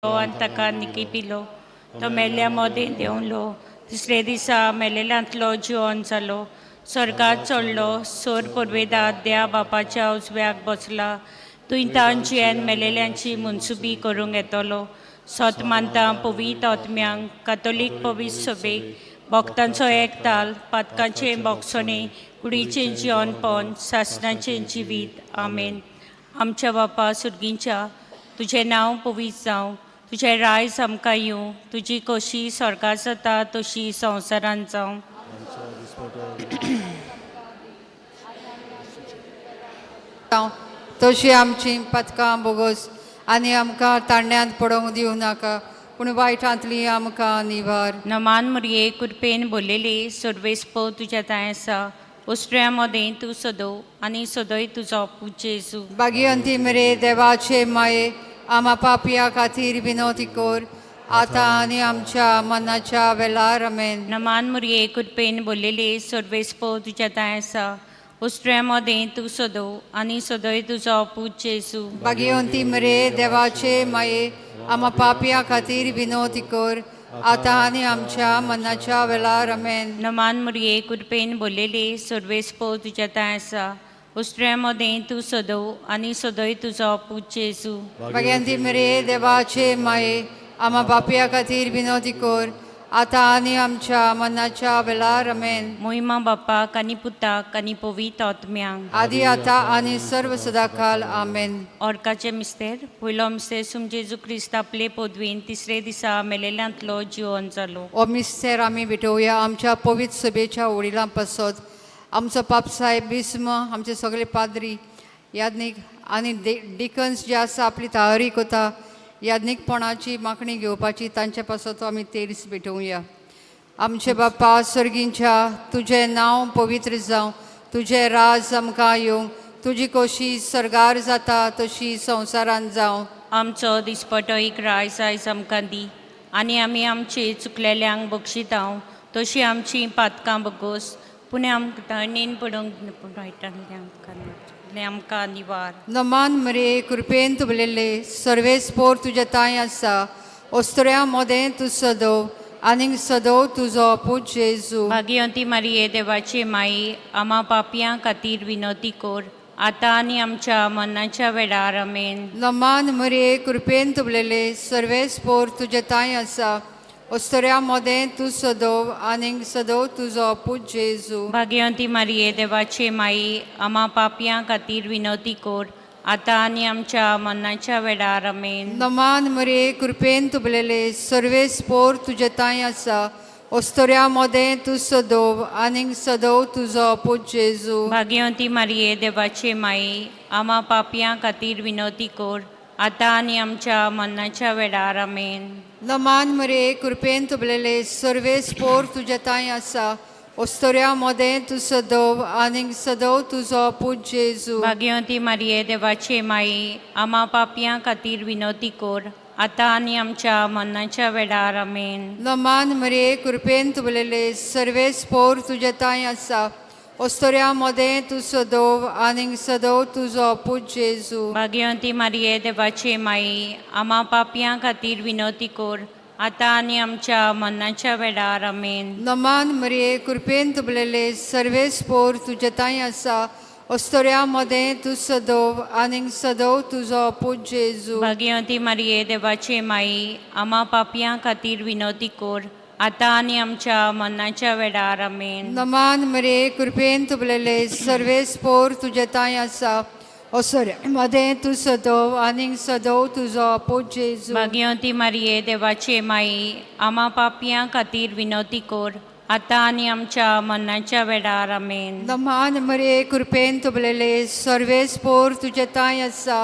आनी ताका निकिपिलो. तो मेल्ल्या मदें देंवलो, तिसरे दिसा मेलेल्यांतलो जिवन जालो, स्वर्गात चडलो, सोर पुर्वेदात द्या बापाच्या उजव्याक बसला. थंय तांची आनी मेलेल्यांची मनसुबी करूंक येतलो. सोत मानता पवित्र आत्म्यांक, कातोलीक पवित्र सभेक, भक्तांचो एकताल, पातकांचें बोगसणें, कुडीचें जिवनपण, सासणाचें जिवीत. आमेन. आमच्या बापा सुर्गींच्या, तुजें नांव पवित्र जावं, तुजें रायज आमकां येवं, तुजी कशी स्वर्गात जाता तशी संवसारांत जावं. जावं तशी आमची पथकां बोगस आनी आमकां ताण्यांत पडोवंक दिवं नाका, पूण वायटांतली आमकां निवार. नमान मुरये, कृपेन बोललेली, सर्वेस्पो तुज्या तांय आसा. उस्त्र्या मदें तूं सदो आनी सदय तुजो पूत जेजू. भाग्यवंती मरे, देवाचे माये, आमा पापया खातीर विनोती कर, आतां आनी आमच्या मनाच्या वेळार. आमेन. नमान मुरये, कृपेन बोललेली, सर्वेस्पो तुज्या तांय आसा. उस्त्र्या मदें तूं सदो आनी सदय तुजो पूत जेजू. भाग्यवंती मरे, देवाचे माये, आमा पापया खातीर विनोती कर, आतां आनी आमच्या मनाच्या वेळार. आमेन. नमान मुरये, कृपेन बोललेली, सर्वेस्पो तुज्या तांय आसा. उस्त्र्या मदें तूं सदो आनी सदय तुजो पूत जेजू. भाग्यवंती मरे, देवाचे माये, आमा पापया खातीर विनोती कर, आतां आनी आमच्या मनाच्या वेळार. आमेन. मोहिमा बापाक आनी पुताक आनी पवित्र आत्म्यांक. आदी, आता आनी सर्व सदाकाल. आमेन. ऑर्काचे मिस्तेर. पयलो मिस्तेर, सुम जेजू क्रिस्त आपले पदवीन तिसरे दिसा मेलेल्यांतलो जिवन जालो. ओ मिस्तेर आमी भेटोवया आमच्या पवित्र सभेच्या वडिलां पासत, आमचो पापसाहेब बिस्म, आमचे सगळे पाद्री, याज्ञीक आनी डिकन्स जे आसा, आपली तयारी कोता याज्ञीकपणाची मागणी घेवपाची, तांचे पासत आमी तेरीस भेटोवया. आमचे बापा सर्गींच्या, तुजें नांव पवित्र जावं, तुजें राज आमकां येवं, तुजी कोशी सर्गार जाता तशी संवसारांत जावं. आमचो दिसपटो एक रायस आयज आमकां दी आनी आमी आमची चुकलेल्यांक बक्षितांव तशी आमची पातकां बगोस, पुणे आमकां नीन पडूंक आमकां आमकां निवार. नमान मरे, कृपेन तुबलेले, सर्वेस्पोर तुज्या तांय आसा. ओस्त्र्या मोदें तूं सदव आनीक सदव तुजो पूत जेजू. भाग्यवंती मारिये, देवाची माई, आमा पापयां खातीर विनोती कोर, आतां आनी आमच्या मरणाच्या वेळार. आमेन. नमान मरे, कृपेन तुबलेले, सर्वेस्पोर तुज्या तांय आसा. ओस्त्र्या मोदें तूं सदव आनीक सदव तुजो पूत जेजू. भाग्यवंती मारिये, देवाची माई, आमा पापयां खातीर विनोती कोर, आतां आनी आमच्या मरणाच्या वेळार. आमेन. नमान मरे, कृपेन तुबलेले, सर्वेस्पोर तुज्या तांय आसा. ओस्त्र्या मोदें तूं सदव आनीक सदव तुजो पूत जेजू. भाग्यवंती मारिये, देवाची माई, आमा पापयां खातीर विनोती कोर, आतां आनी आमच्या मरणाच्या वेळार. आमेन. नमान मरे, कृपेन तुबलेले, सर्वेस्पोर तुज्या तांय आसा. ओस्तोऱ्या मोदें तूं सदव आनीक सदव तुजो पूत जेजू. भाग्यवंती मारिये, देवाची माई, आमा पापयां खातीर विनोती कोर, आतां आनी आमच्या मरणाच्या वेळार. आमेन. नमान मरे, कृपेन तुबलेले, सर्वेस्पोर तुज्या तांय आसा. ओस्तोऱ्या मोदें तूं सदव आनीक सदव तुजो पूत जेजू. भाग्यवंती मारिये, देवाची माई, आमा पापयां खातीर विनोती कोर, आतां आनी आमच्या मरणाच्या वेळार. आमेन. नमान मरिये, कृपेन तुबलेले, सर्वेस्पोर तुज्या तांय आसा. ओस्तोऱ्या मोदें तूं सदव आनीक सदव तुजो पूत जेजू. भाग्यवंती मारिये, देवाची माई, आमा पापयां खातीर विनोती कोर, आतां आनी आमच्या मरणाच्या वेळार. आमेन. नमान मरे, कृपेन तुबलेले, सर्वेस्पोर तुज्या तांय आसा. ओसोऱ्या मदें तूं सदव आनीक सदव तुजो पूत जेजू. भाग्यवंती मारिये, देवाची माई, आमा पापयां खातीर विनोती कोर, आतां आनी आमच्या मरणाच्या वेळार. आमेन. नमान मरे, कृपेन तुबलेले, सर्वेस्पोर तुज्या तांय आसा.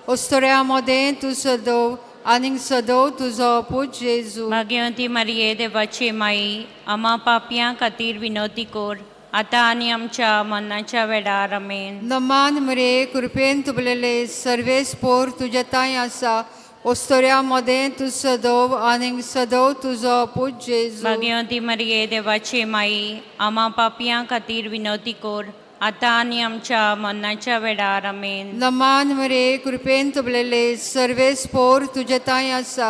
ओस्तोऱ्या मदें तूं सदव आनीक सदव तुजो पूत जेजू. भाग्यवंती मारिये, देवाची माई, आमा पापयां खातीर विनोती कोर, आतां आनी आमच्या मरणाच्या वेळार. आमेन. नमान मरे, कृपेन तुबलेले, सर्वेस्पोर तुज्या तांय आसा. ओस्तोऱ्या मदें तूं सदव आनीक सदव तुजो पूत जेजू. भाग्यवंती मारिये, देवाची माई, आमा पापयां खातीर विनोती कोर, आतां आनी आमच्या मरणाच्या वेळार आमेन. नमान मरे, कृपेन तुबलेले, सर्वेस पोर तुजे तांय आसा,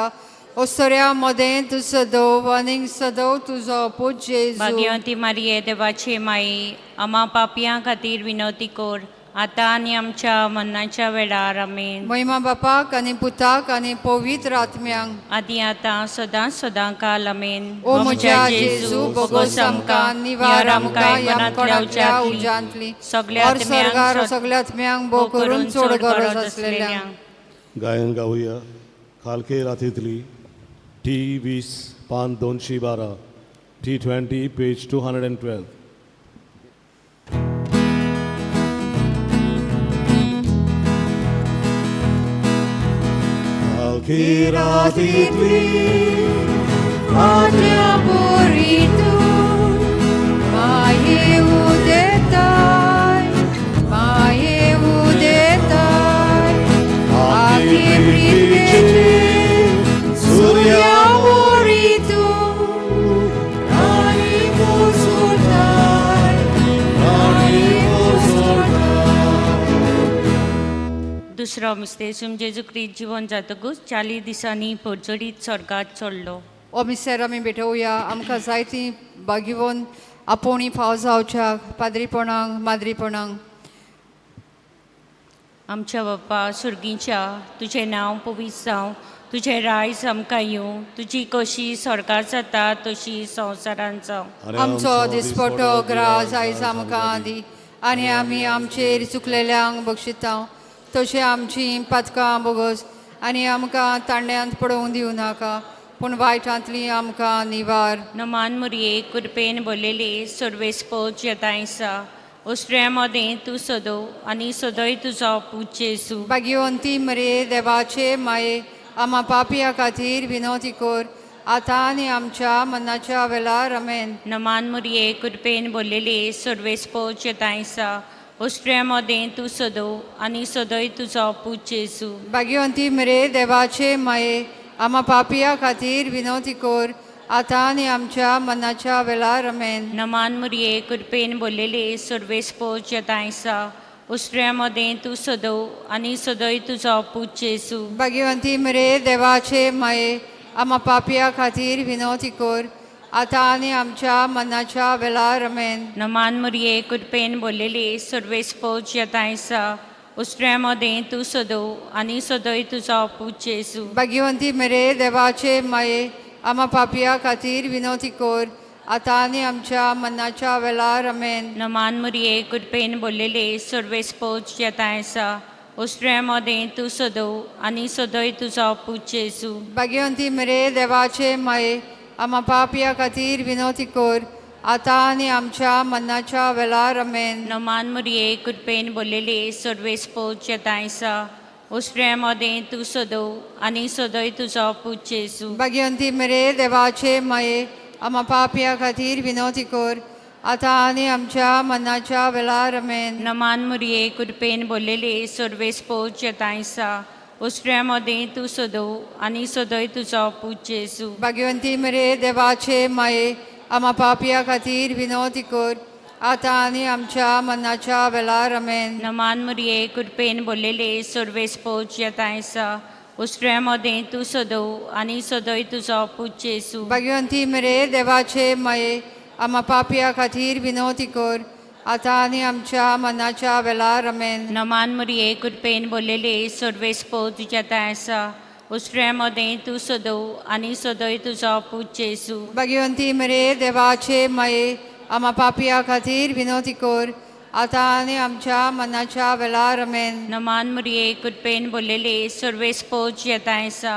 ओसऱ्या मदें तूं सदव आनीक सदव तुजो पूत जेजू. भाग्यवंती मारिये, देवाची माई, आमा पापयां खातीर विनवती कर, आतां आनी आमच्या मरणाच्या वेळार आमेन. महिमा बापाक आनी पुताक आनी पवित्र आत्म्यांक. आदी आतां सदां सदां काल आमेन. ओ म्हज्या जेजू, भोगोस आमकां, निवार आमकां ह्या कोणाच्या उज्यांतली, सगल्या और स्वर्गार सगल्या आत्म्यांक, भो करून चड गरज आसलेल्यांक. गायन गावया खालके रातींतली, टी 20, पान 212, T 20, page 212. खालके रातींतली फाटल्या बोरीतून माये उदेताय, माये उदेताय, आखी पृथ्वेचेर सुर्या बोरीतून राणी कोसळताय, राणी कोसळताय. दुसरो मिस्तेसूम, जेजू क्रिस्त जिवन जातकूच 40 दिसांनी परजळीत स्वर्गात चडलो. ओ मिसेर आमी भेटोवया आमकां जायतीं बागिवन आपोवणी फाव जावच्या पाद्रीपणांक, माद्रीपणांक. आमच्या बाप्पा सुर्गीच्या, तुजें नांव पवित्र जावं, तुजें रायज आमकां येवं, तुजी कशी स्वर्गात जाता तशी संवसारांत जावं. आमचो दिसपटो ग्रास आयज आमकां दी, आनी आमी आमचेर चुकलेल्यांक बक्षिता तशें आमची पातकां बोगस, आनी आमकां तांड्यांत पडोवंक दिवं नाका, पूण वायटांतली आमकां निवार. नमान मुरये, कृपेन भरलेली, सर्वेस्पोज येतायसा, ओस्ट्रिया मदें तूं सदो आनी सदय तुजो पूत जेजू. भाग्यवंती मरे, देवाचे माये, आमा पापया खातीर विनवती कर, आतां आनी आमच्या मनाच्या वेळार. आमेन. नमान मुरये, कृपेन भरलेली, सर्वेस्पोज येतायसा, ओस्ट्रिया मदें तूं सदो आनी सदय तुजो पूत जेजू. भाग्यवंती मरे, देवाचे माये, आमा पापया खातीर विनवती कर, आतां आनी आमच्या मनाच्या वेळार. आमेन. नमान मुरये, कृपेन भरलेली, सर्वेस्पोज येतायसा, ओस्ट्रिया मदें तूं सदो आनी सदय तुजो पूत जेजू. भाग्यवंती मरे, देवाचे माये, आमा पापया खातीर विनवती कर, आतां आनी आमच्या मनाच्या वेळार. आमेन. नमान मुरये, कृपेन भरलेली, सर्वेस्पोज येतायसा, ओस्ट्रिया मदें तूं सदो आनी सदय तुजो पूत जेजू. भाग्यवंती मरे, देवाचे माये, आमा पापया खातीर विनवती कर, आतां आनी आमच्या मनाच्या वेळार. आमेन. नमान मुरये, कृपेन भरलेली, सर्वेस्पोज येतायसा, ओस्ट्रिया मदें तूं सदो आनी सदय तुजो पूत जेजू. भाग्यवंती मरे, देवाचे माये, आमा पापया खातीर विनवती कर, आतां आनी आमच्या मनाच्या वेळार. आमेन. नमान मुरये, कृपेन भरलेली, सर्वेस्पोज येतायसा, ओस्ट्रिया मदें तूं सदो आनी सदय तुजो पूत जेजू. भाग्यवंती मरे, देवाचे माये, आमा पापया खातीर विनवती कर, आतां आनी आमच्या मनाच्या वेळार. आमेन. नमान मुरये, कृपेन भरलेली, सर्वेस्पोज येतायसा, ओस्ट्रिया मदें तूं सदो आनी सदय तुजो पूत जेजू. भाग्यवंती मरे, देवाचे माये, आमा पापया खातीर विनवती कर, आतां आनी आमच्या मनाच्या वेळार. आमेन. नमान मुरये, कृपेन भरलेली, सर्वेस्पोज येतायसा, ओस्ट्रिया मदें तूं सदो आनी सदय तुजो पूत जेजू. भाग्यवंती मरे, देवाचे माये, आमा पापया खातीर विनवती कर, आतां आनी आमच्या मनाच्या वेळार. आमेन. नमान मुरये, कृपेन भरलेली, सर्वेस्पोज तुज्या आसा, ओस्ट्रिया मदें तूं सदो आनी सदय तुजो पूत जेजू. भाग्यवंती मरे, देवाचे माये, आमा पापया खातीर विनवती कर, आतां आनी आमच्या मनाच्या वेळार. आमेन. नमान मुरये, कृपेन भरलेली, सर्वेस्पोज येतायसा,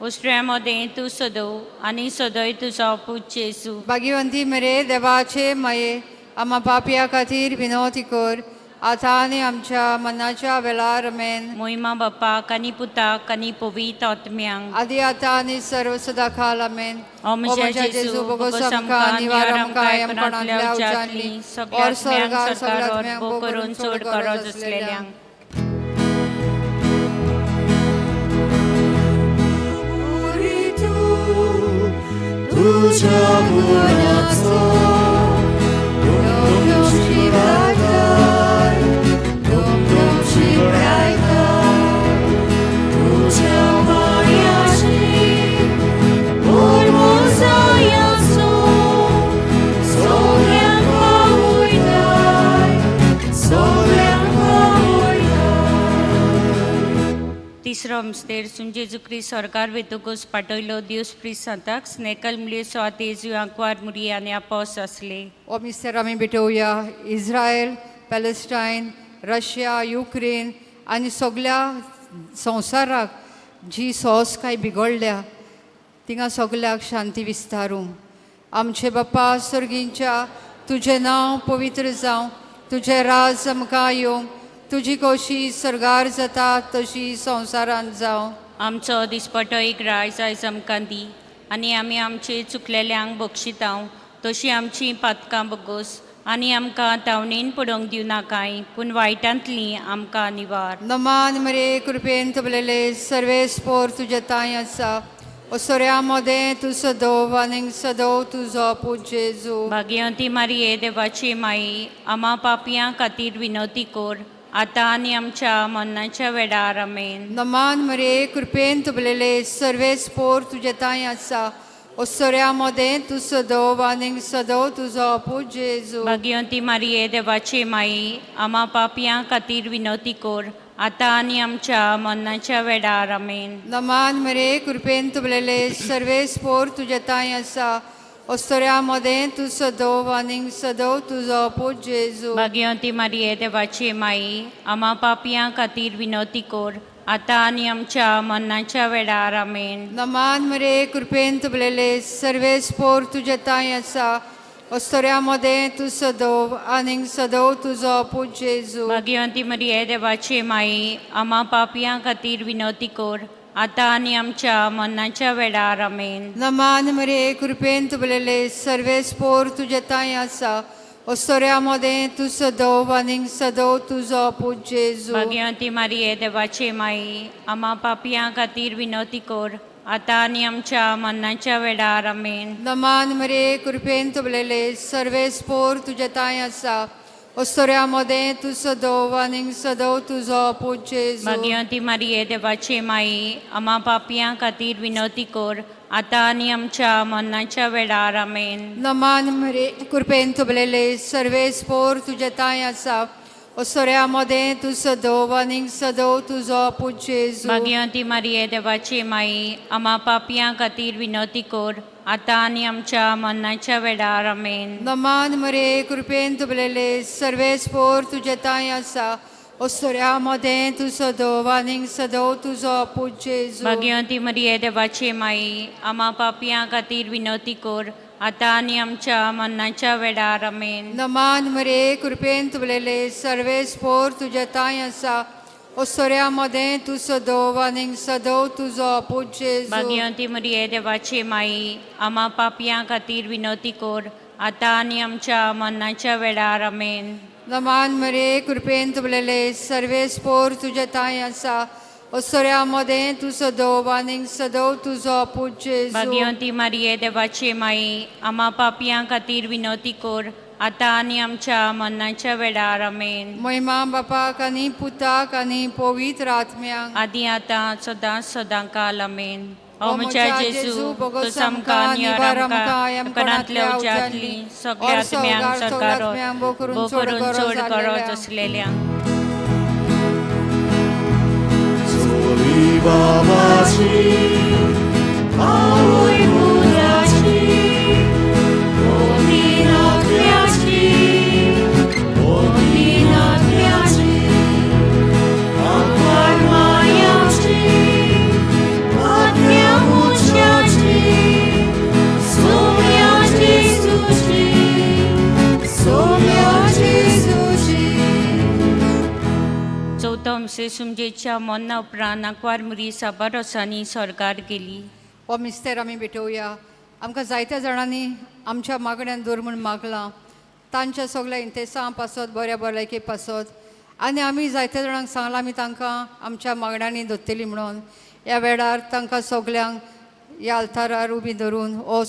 ओस्ट्रिया मदें तूं सदो आनी सदय तुजो पूत जेजू. भाग्यवंती मरे, देवाचे माये, आमा पापया खातीर विनवती कर, आतां आनी आमच्या मनाच्या वेळार. आमेन. मोहिमा बापाक आनी पुताक आनी पवित्र आत्म्यांक. आदी आतां आनी सर्व सदाकाल. आमेन. ओ म्हज्या जेजू, भोगोस आमकां, निवार आमकां यमकणांतल्या उज्यांतली, सगळ्या और आत्म्यांक स्वर्गार सरकार भो करून चड गरज आसलेल्यांक. तुझ्या गुणाचो शिवाचा. तिसरो मिस्तेर सुम जेजू क्रिस्त स्वर्गार वेतकूच पाठयलो दिवस प्रिस सांताक स्नेकल मुली स्वातेजू आंकवार मुरी आनी आपोस आसले. ओ मिस्टर आमी भेटोवया इस्रायल, पॅलेस्टायन, रशिया, युक्रेन आनी सगल्या संवसाराक जी सोंस काय बिगडल्या तिंगा सगल्याक शांती विस्तारूं. आमचे बापा सर्गींच्या, तुजें नांव पवित्र जावं, तुजें राज आमकां येवं, तुजी खोशी सर्गार जाता तशी संवसारांत जावं. आमचो दिसपटो एक रायज आयज आमकां दी आनी आमी आमचे चुकलेल्यांक बक्षितांव तशी आमची पातकां बगोस आनी आमकां तावणीन पडोवंक दिवं नाकाय पूण वायटांतली आमकां निवार. नमान मरे, कृपेन तुबलेले सर्वेस्पोर तुजे तांय आसा. ओसोऱ्या मदें तूं सदोव आनीक सदोव तुजो पूत जेजू. भाग्यवंती मारिये, देवाची माई, आमा पापयां खातीर विनवती कोर आतां आनी आमच्या मरणाच्या वेळार. आमेन. नमान मरे, कृपेन तुबलेले सर्वेस्पोर तुजे तांय आसा. ओसोऱ्या मदें तूं सदोव आनीक सदोव तुजो पूत जेजू. भाग्यवंती मारिये, देवाची माई, आमा पापयां खातीर विनवती कोर आतां आनी आमच्या मरणाच्या वेळार. आमेन. नमान मरे, कृपेन तुबलेले सर्वेस्पोर तुजे तांय आसा. ओसोऱ्या मदें तूं सदोव आनीक सदोव तुजो पूत जेजू. भाग्यवंती मारिये, देवाची माई, आमा पापयां खातीर विनवती कोर आतां आनी आमच्या मरणाच्या वेळार. आमेन. नमान मरे, कृपेन तुबलेले सर्वेस्पोर तुजे तांय आसा. ओसोऱ्या मदें तूं सदोव आनीक सदोव तुजो पूत जेजू. भाग्यवंती मरिये, देवाची माई, आमा पापयां खातीर विनवती कोर आतां आनी आमच्या मरणाच्या वेळार. आमेन. नमान मरे, कृपेन तुबलेले सर्वेस्पोर तुजे तांय आसा. ओसोऱ्या मदें तूं सदोव आनीक सदोव तुजो पूत जेजू. भाग्यवंती मारिये, देवाची माई, आमा पापयां खातीर विनवती कोर आतां आनी आमच्या मरणाच्या वेळार. आमेन. नमान मरे, कृपेन तुबलेले सर्वेस्पोर तुजे तांय आसा. ओसोऱ्या मदें तूं सदोव आनीक सदोव तुजो पूत जेजू. भाग्यवंती मारिये, देवाची माई, आमा पापयां खातीर विनवती कोर आतां आनी आमच्या मरणाच्या वेळार. आमेन. नमान मरे, कृपेन तुबलेले सर्वेस्पोर तुजे तांय आसा. ओसोऱ्या मदें तूं सदोव आनीक सदोव तुजो पूत जेजू. भाग्यवंती मारिये, देवाची माई, आमा पापयां खातीर विनवती कोर आतां आनी आमच्या मरणाच्या वेळार. आमेन. नमान मरे, कृपेन तुबलेले सर्वेस्पोर तुजे तांय आसा. ओसोऱ्या मदें तूं सदोव आनीक सदोव तुजो पूत जेजू. भाग्यवंती मरिये, देवाची माई, आमा पापयां खातीर विनवती कोर आतां आनी आमच्या मरणाच्या वेळार. आमेन. नमान मरे, कृपेन तुबलेले सर्वेस्पोर तुजे तांय आसा. ओसोऱ्या मदें तूं सदोव आनीक सदोव तुजो पूत जेजू. भाग्यवंती मरिये, देवाची माई, आमा पापयां खातीर विनवती कोर आतां आनी आमच्या मरणाच्या वेळार. आमेन. नमान मरे, कृपेन तुबलेले सर्वेस्पोर तुजे तांय आसा. ओसोऱ्या मदें तूं सदोव आनीक सदोव तुजो पूत जेजू. भाग्यवंती मारिये, देवाची माई, आमा पापयां खातीर विनवती कोर आतां आनी आमच्या मरणाच्या वेळार. आमेन. महिमा बापाक आनी पुताक आनी पवित्र आत्म्यांक. आदी आतां सदां सदां काल. आमेन. ओ म्हज्या जेजू, बोगोस आमकां निवार आमकां कणांतल्या उज्यांतली सगळ्या आत्म्यांक सरकारो भो करून चड गरज आसलेल्यांक. Soli babaci, आवय मुलाची, ओतीनाथ्याची, ओतीनाथ्याची, आंकवार मायाची, आज्ञा मुशाची, सोम्या जेजूची, सोम्या जेजूची. चवथो सुमजेच्या मरणा उपरांत आंकवार मुरी साबार रोसांनी स्वर्गार गेली. हो मिस्तेर आमी भेटोवया. आमकां जायत्या जाणांनी आमच्या मागण्यान दवर म्हूण मागलां, तांच्या सगल्या इंतेसां पासत, बऱ्या भलायके पासत. आनी आमी जायत्या जाणांक सांगलां आमी तांकां आमच्या मागण्यांनी दवरतली म्हणून. ह्या वेळार तांकां सगल्यांक ह्या आल्तारार उबी धरून हो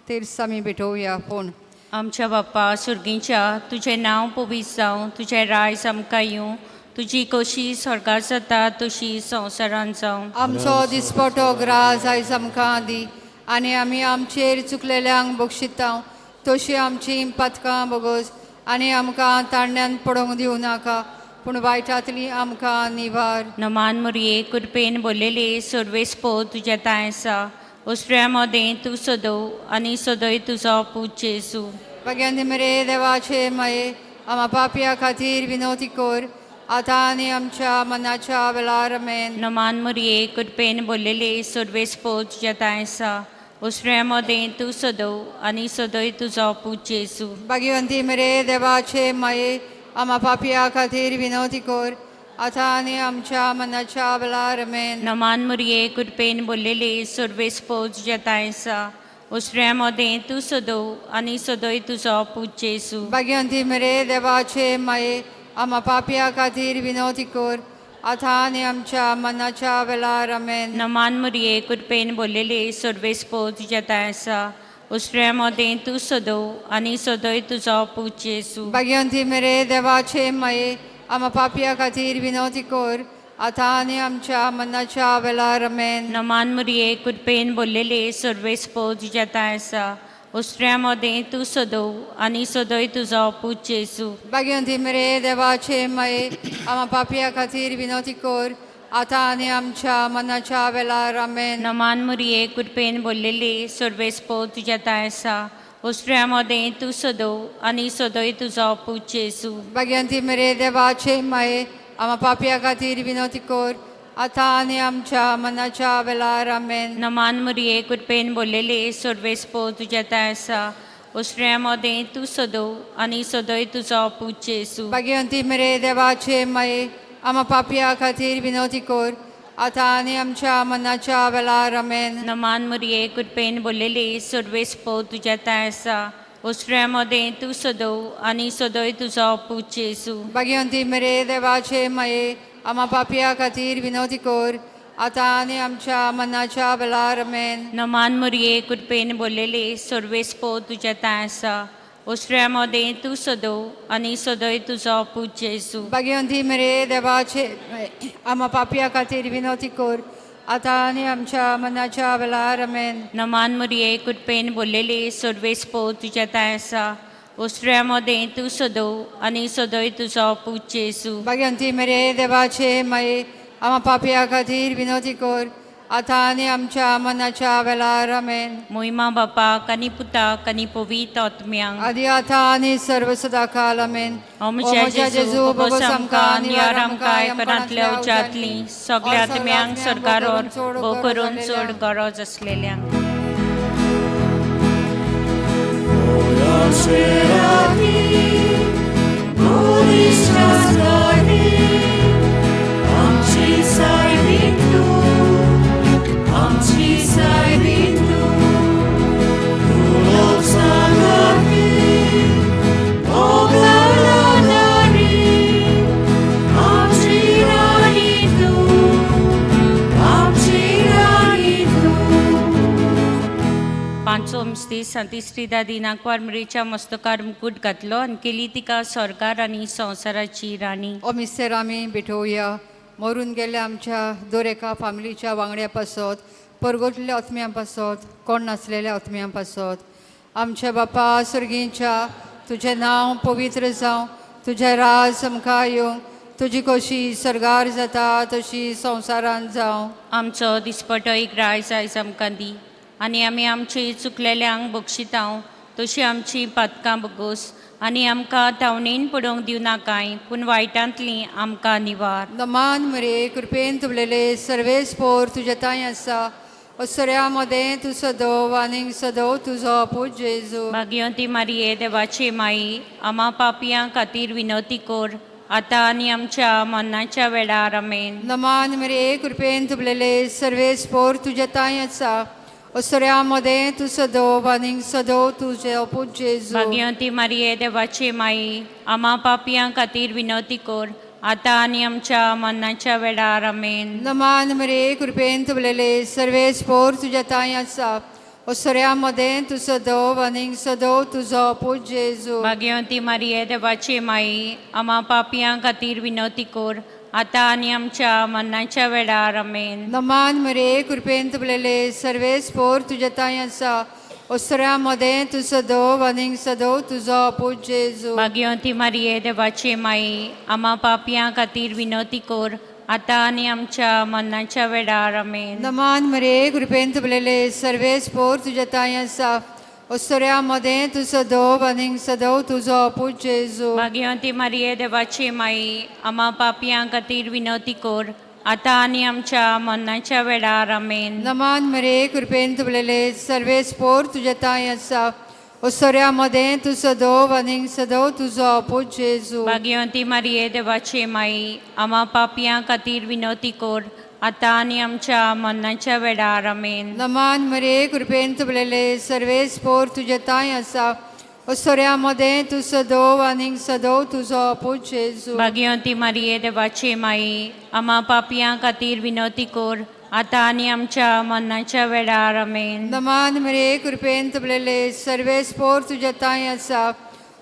तेर्स आमी भेटोवया. फोन. आमच्या बाप्पा सुर्गींच्या, तुजें नांव पवित्र जावं, तुजें रायज आमकां येवं, तुजी कशी स्वर्गार जाता तशी संवसारांत जावं. आमचो दिसपटो ग्रास आयज आमकां दी आनी आमी आमचेर चुकलेल्यांक बक्षितांव तशी आमची पातकां बोगस आनी आमकां ताणण्यान पडोवंक दिवं नाका, पूण वायटांतली आमकां निवार. नमान मुरये कृपेन बोललेले सुर्वेस पो तुज्या तांय आसा उसऱ्या मदें तूं सदो आनी सदय तुजो पूत जेजू. भाग्यांत मरे देवाचे माये, आमा पापया खातीर विनवती कर, आतां आनी आमच्या मनाच्या वेळार. आमेन. नमान मुरये कृपेन बोललेले सुर्वेस पो तुज्या तांय आसा उसऱ्या मदें तूं सदो आनी सदय तुजो पूत जेजू. भाग्यवंती मरे देवाचे माये, आमा पापया खातीर विनवती कर, आतां आनी आमच्या मनाच्या वेळार. आमेन. नमान मुरये कृपेन बोललेले सुर्वेस पो तुज्या तांय आसा उसऱ्या मदें तूं सदो आनी सदय तुजो पूत जेजू. भाग्यवंती मरे देवाचे माये, आमा पापया खातीर विनवती कर, आतां आनी आमच्या मनाच्या वेळार. आमेन. नमान मुरये कृपेन बोललेले सुर्वेस पो तुज्या तांय आसा उसऱ्या मदें तूं सदो आनी सदय तुजो पूत जेजू. भाग्यवंती मरे देवाचे माये, आमा पापया खातीर विनवती कर, आतां आनी आमच्या मनाच्या वेळार. आमेन. नमान मुरये कृपेन बोललेले सुर्वेस पो तुज्या तांय आसा उसऱ्या मदें तूं सदो आनी सदय तुजो पूत जेजू. भाग्यवंती मरे देवाचे माये, आमा पापया खातीर विनवती कर, आतां आनी आमच्या मनाच्या वेळार. आमेन. नमान मुरये कृपेन बोललेले सुर्वेस पो तुज्या तांय आसा उसऱ्या मदें तूं सदो आनी सदय तुजो पूत जेजू. भाग्यवंती मरे देवाचे माये, आमा पापया खातीर विनवती कर, आतां आनी आमच्या मनाच्या वेळार. आमेन. नमान मुरये कृपेन बोललेले सुर्वेस पो तुज्या तांय आसा उसऱ्या मदें तूं सदो आनी सदय तुजो पूत जेजू. भाग्यवंती मरे देवाचे माये, आमा पापया खातीर विनवती कर, आतां आनी आमच्या मनाच्या वेळार. आमेन. नमान मुरये कृपेन बोललेले सुर्वेस पो तुज्या तांय आसा उसऱ्या मदें तूं सदो आनी सदय तुजो पूत जेजू. भाग्यवंती मरे देवाचे माये, आमा पापया खातीर विनवती कर, आतां आनी आमच्या मनाच्या वेळार. आमेन. नमान मुरये कृपेन बोललेले सुर्वेस पो तुज्या तांय आसा उसऱ्या मदें तूं सदो आनी सदय तुजो पूत जेजू. भाग्यवंती मरे देवाचे आमा पापया खातीर विनवती कर, आतां आनी आमच्या मनाच्या वेळार. आमेन. नमान मुरये कृपेन बोललेले सुर्वेस पो तुज्या तांय आसा उसऱ्या मदें तूं सदो आनी सदय तुजो पूत जेजू. भाग्यवंती मरे देवाचे माये, आमा पापया खातीर विनवती कर, आतां आनी आमच्या मनाच्या वेळार. आमेन. मोहिमा बापाक आनी पुताक आनी पवित्र आत्म्यांक. आदी आतां आनी सर्व सदाकाल. आमेन. ओ म्हज्या जेजू, भोगोस आमकां नियार आमकां एकरांतल्या उज्यांतली सगळ्या आत्म्यांक सरकारोर भोव करून चड गरज आसलेल्यांक. पांचो मिस्ती संती श्रीदा दिनाकवार मिरेच्या मस्तकार मुकूट घातलो आनी केली तिका स्वर्गार आनी संवसाराची राणी. ओ मिस्टर, आमी भेटोवया मरून गेल्ल्या आमच्या दर एका फामिलीच्या वांगड्या पासत, परगटलेल्या आत्म्यां पासत, कोण नासलेल्या आत्म्यां पासत. आमच्या बापा सर्गींच्या, तुजें नांव पवित्र जावं, तुजें राज आमकां येवं, तुजी कशी सर्गार जाता तशी संवसारांत जावं. आमचो दिसपटो एक रायज आयज आमकां दी आनी आमी आमची चुकलेल्यांक बक्षितांव तशी आमची पातकां बगोस आनी आमकां धांवणेन पडोवंक दिवं नाकाय पूण वायटांतली आमकां निवार. नमान मरे, कृपेन तुबलेले सर्वेस पोर तुजे तांय आसा, असऱ्या मदें तूं सदव आनीक सदव तुजो पूत जेजू. भाग्यवंती मारिये देवाची माई, आमा पापयां खातीर विनवती कर, आतां आनी आमच्या मरणाच्या वेळार. आमेन. नमान मरे, कृपेन तुबलेले सर्वेस पोर तुजे तांय आसा, असऱ्या मदें तूं सदव आनीक सदव तुजो पूत जेजू. भाग्यवंती मारिये देवाची माई, आमा पापयां खातीर विनवती कर, आतां आनी आमच्या मरणाच्या वेळार. आमेन. नमान मरे, कृपेन तुबलेले सर्वेस पोर तुजे तांय आसा, असऱ्या मदें तूं सदव आनीक सदव तुजो पूत जेजू. भाग्यवंती मारिये देवाची माई, आमा पापयां खातीर विनवती कर, आतां आनी आमच्या मरणाच्या वेळार. आमेन. नमान मरे, कृपेन तुबलेले सर्वेस पोर तुजे तांय आसा, ओसऱ्या मदें तूं सदोव आनीक सदोव तुजो पूत जेजू. भाग्यवंती मारिये देवाची माई, आमा पापयां खातीर विनवती कर, आतां आनी आमच्या मरणाच्या वेळार. आमेन. नमान मरे, कृपेन तुबलेले, सर्वेस पोर तुज्या तांय आसा. ओसऱ्या मदें तूं सदोव आनीक सदोव तुजो पूत जेजू. भाग्यवंती मारिये देवाची माई, आमा पापयां खातीर विनवती कर, आतां आनी आमच्या मरणाच्या वेळार. आमेन. नमान मरे, कृपेन तुबलेले, सर्वेस पोर तुज्या तांय आसा. ओसऱ्या मदें तूं सदोव आनीक सदोव तुजो पूत जेजू. भाग्यवंती मारिये देवाची माई, आमा पापयां खातीर विनवती कर, आतां आनी आमच्या मरणाच्या वेळार. आमेन. नमान मरे, कृपेन तुबलेले, सर्वेस पोर तुज्या तांय आसा. ओसऱ्या मदें तूं सदोव आनीक सदोव तुजो पूत जेजू. भाग्यवंती मारिये देवाची माई, आमा पापयां खातीर विनवती कर, आतां आनी आमच्या मरणाच्या वेळार. आमेन. नमान मरे, कृपेन तुबलेले, सर्वेस पोर तुज्या तांय आसा.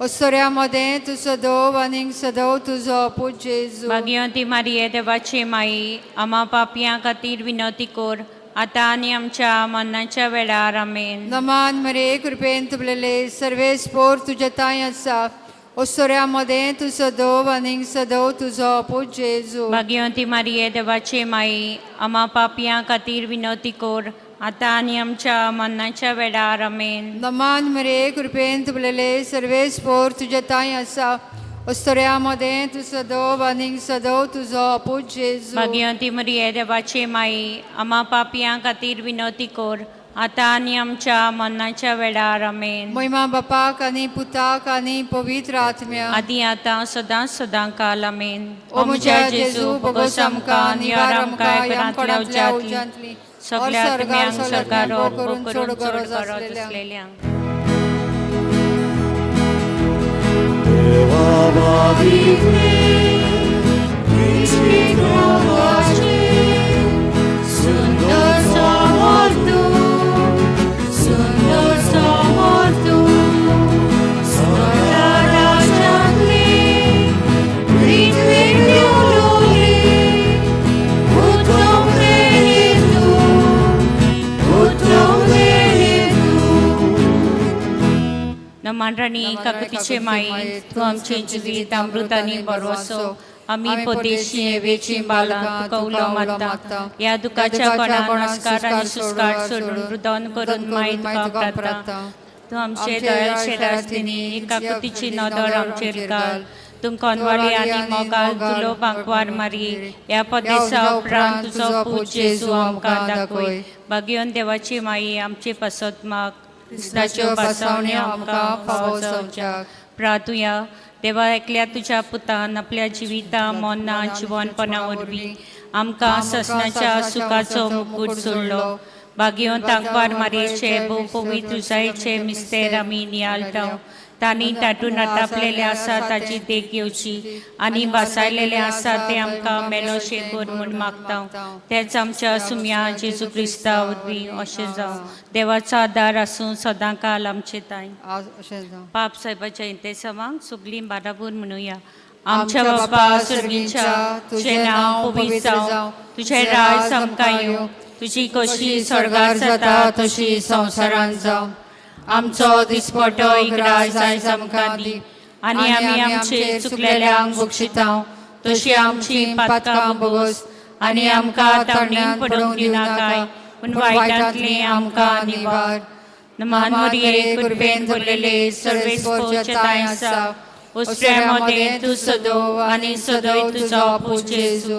ओसऱ्या मदें तूं सदोव आनीक सदोव तुजो पूत जेजू. भाग्यवंती मारिये देवाची माई, आमा पापयां खातीर विनवती कर, आतां आनी आमच्या मरणाच्या वेळार. आमेन. नमान मरे, कृपेन तुबलेले, सर्वेस पोर तुज्या तांय आसा. ओसऱ्या मदें तूं सदोव आनीक सदोव तुजो पूत जेजू. भाग्यवंती मारिये देवाची माई, आमा पापयां खातीर विनवती कर, आतां आनी आमच्या मरणाच्या वेळार. आमेन. नमान मरे, कृपेन तुबलेले, सर्वेस पोर तुज्या तांय आसा. ओसऱ्या मदें तूं सदोव आनीक सदोव तुजो पूत जेजू. भाग्यवंती मरिये देवाची माई, आमा पापयां खातीर विनवती कर, आतां आनी आमच्या मरणाच्या वेळार. आमेन. महिमा बापाक आनी पुताक आनी पवित्र आत्म्या. आदी आतां सदां सदां काल. आमेन. ओ म्हज्या जेजू, भोगोस आमकां, निवार आमकां ह्या घरांतल्या कोणांतल्या उज्यांतली, उज्यांतली, सगळ्या और आत्म्यांक स्वर्गार स्वर्गार करून करून चड चड गरज गरज आसलेल्यांक. आसलेल्यांक. देवा बाबी सुंदर समोर तूं, सुंदर समोर तूं, सगळ्या राज्यांतली पृथ्वीर देवलोली, उत्तम देणी तूं, उत्तम देणी तूं. नमान राणी, काकुतीचे माई, तूं आमचे जिवीत अमृत आनी बरवसो. आमी परदेशी वेची बालां तुका उलो मारता. ह्या दुखाच्या कोणाक नमस्कार आनी सुस्कार सोडून रुदन करून माई तुका प्रार्थना. तूं आमचे दयाळ शेरास्तिनी, काकुतीची नदर आमचेर घाल. तूं कोनवाली आनी मोगाल तुलो बांकवार मारी. ह्या परदेसा उपरांत तुजो पूत जेजू आमकां दाखय. भाग्यवन देवाची माई, आमचे पासत माग. क्रिस्ताच्यो भासावण्यो आमकां फावो जावच्याक. प्रार्थुया. देवा, एकल्या तुज्या पुतान आपल्या जिविता मरणां जिवनपणा वरवीं आमकां ससनाच्या सुखाचो मुकूट सोडलो. भाग्यवंत तांकवार मारयेचे भोव पवित्र जायचे मिस्तेर आमी नियाळटा. तांणी तातूंत आटापलेलें आसा ताची देख घेवची आनी भासायलेलें आसा तें आमकां मेलोशें कर म्हूण मागता. तेच आमच्या सुम्या जेजू क्रिस्ता वरवीं. अशें जावं. देवाचो आदार आसूं सदां काल आमचे ताय. अशें जावं. पाप साहेबाच्या इंतेसांवांक सगलीं बाराबोर म्हणुया. आमच्या बापा सर्गीच्या, तुजें नांव पवित्र जावं, तुजें राज आमकां येवं, तुजी कशी स्वर्गार जाता तशी संवसारांत जावं. आमचो दिसपटो इकरा आयज आमकां दी, आनी आमी आमचे चुकलेल्यांक बक्षिता तशी आमची पातकां भोगोस, आनी आमकां ताणें पडोवंक दिवनाकाय, पूण वायटांतलें आमकां निवार. नमान मरिये, कृपेन भरलेले, सर्वेस्पोच्या तांय आसा. उस्त्र्या मदें तूं सदो आनी सदय तुजो पूत जेजू.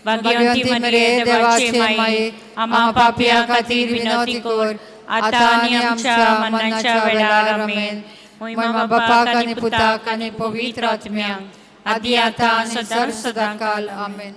भाग्यवंती मरिये देवाचे माये, आमा पापया खातीर विनवती कर, आतां आनी आमच्या मरणाच्या वेळार. आमेन. महिमा बापाक आनी पुताक आनी पवित्र आत्म्याक, आदी आतां सदां सदां काल. आमेन.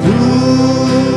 तूं.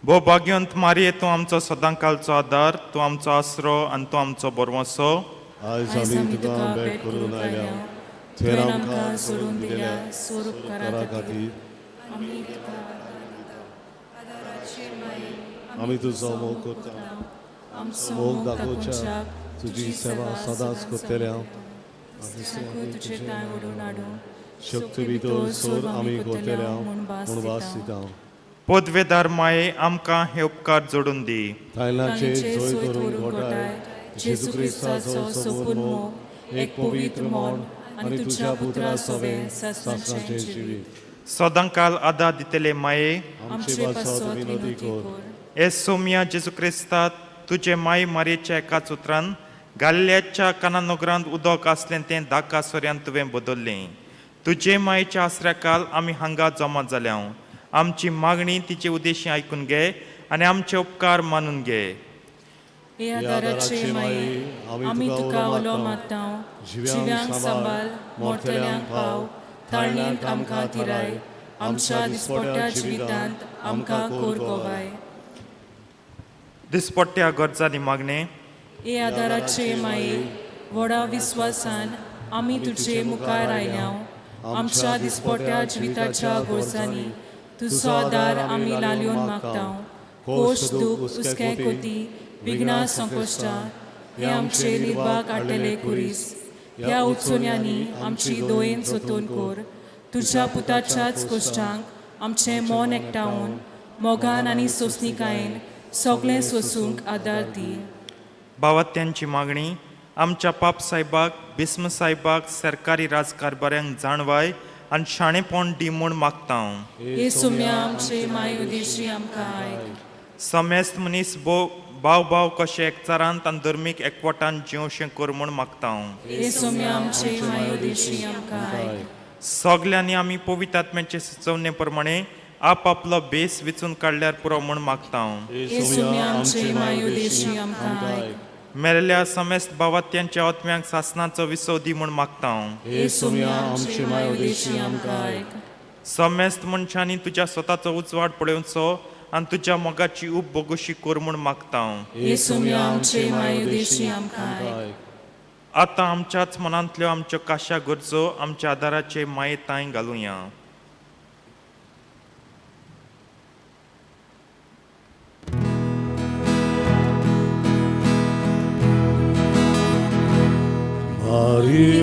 भो भाग्यवंत मारये, तूं आमचो सदांकालचो आदार, तूं आमचो आसरो आनी तूं आमचो बरवसो. आयज आमी तुका भेट करून आयल्या. तुवें आमकां सोडून दिलेल्या स्वरूपकारा खातीर आमी तुजो मोग करता. आमचो मोग दाखोवच्या तुजी सेवा सदांच करतले हांव. तुजे तांय ओडून हाडूं शक्ती भितर सोर आमी करतले हांव म्हूण भास दिता. पदवेदार माये, आमकां हे उपकार जोडून दी. थायलंडचे तांचे जोय सोय करून करून घोटाय घोटाय जेजू क्रिस्ताचो सोबून मोग, एक पवित्र मन आनी तुज्या पुत्रा सवें सासणाचें जिवीत. सदांकाल आदार दितले माये, आमचे पासत विनोदी कर. हे सोम्या जेजू क्रिस्ता, तुजे माय मारयेच्या एकाच उतरान गाल्ल्याच्या कानानगरांत उदक आसलें तें धाका सोऱ्यान तुवें बदल्लें. तुजे मायेच्या आसऱ्या काल आमी हांगा जमा जाल्या. आमची मागणी तिचे उद्देशी आयकून घे आनी आमचे उपकार मानून घे. हे आदाराचे माये, आमी तुका उलो मारता. जिव्यांक सांबाळ, मोरतल्यांक पाव, ताळणेंत आमकां थिराय, आमच्या दिसपट्या जिवितांत आमकां कोर गोवाय. दिसपट्ट्या गरजांनी मागणें. हे आदाराचे माये, व्हडा विस्वासान आमी तुजे मुखार आयल्या. आमच्या दिसपट्या जिविताच्या गरजांनी तुजो आदार आमी लालयोन मागता. कोश, दूख, हुस्के, कोती, विघ्नां, संकश्टां हे आमचे निर्भाग हाडटले कुरीस. ह्या उत्सुन्यांनी आमची दोयेन जतोवन कर. तुज्या पुताच्याच कश्टांक आमचें मन एकठावन मोगान आनी सोंसणिकायेन सगळें सोसूंक आदार दी. बावात्यांची मागणी. आमच्या पाप साहेबाक, बिस्म साहेबाक, सरकारी राजकारभाऱ्यांक जाणवाय आनी शाणेपण दी म्हूण मागता हांव. हे सुम्या आमचे माय उदेशी आमकां आयक. समेस्त मनीस भो भाव भाव कशे एकचारांत आनी धर्मीक एकवटान जिवशें कर म्हूण मागता हांव. हे सुम्या आमचे माय उदेशी आमकां आयक. सगल्यांनी आमी पवित्र आत्म्याचे सुचोवणे प्रमाणे आप आपलो बेस विचून काडल्यार पुरो म्हूण मागता हांव. हे सुम्या आमचे माय उदेशी आमकां आयक. मेल्ल्या समेस्त बावात्यांच्या आत्म्यांक सासनाचो विसव दी म्हूण मागता हांव. हे सुम्या आमचे माय उदेशी आमकां आयक. समेस्त मनशांनी तुज्या स्वताचो उजवाड पळोवचो आनी तुज्या मोगाची उब बोगोशी कर म्हूण मागता हांव. हे सुम्या आमचे माय उदेशी आमकां आयक. आतां आमच्याच मनांतल्यो आमच्यो काश्या गरजो आमच्या आदाराचे माये तांय घालुया. Mari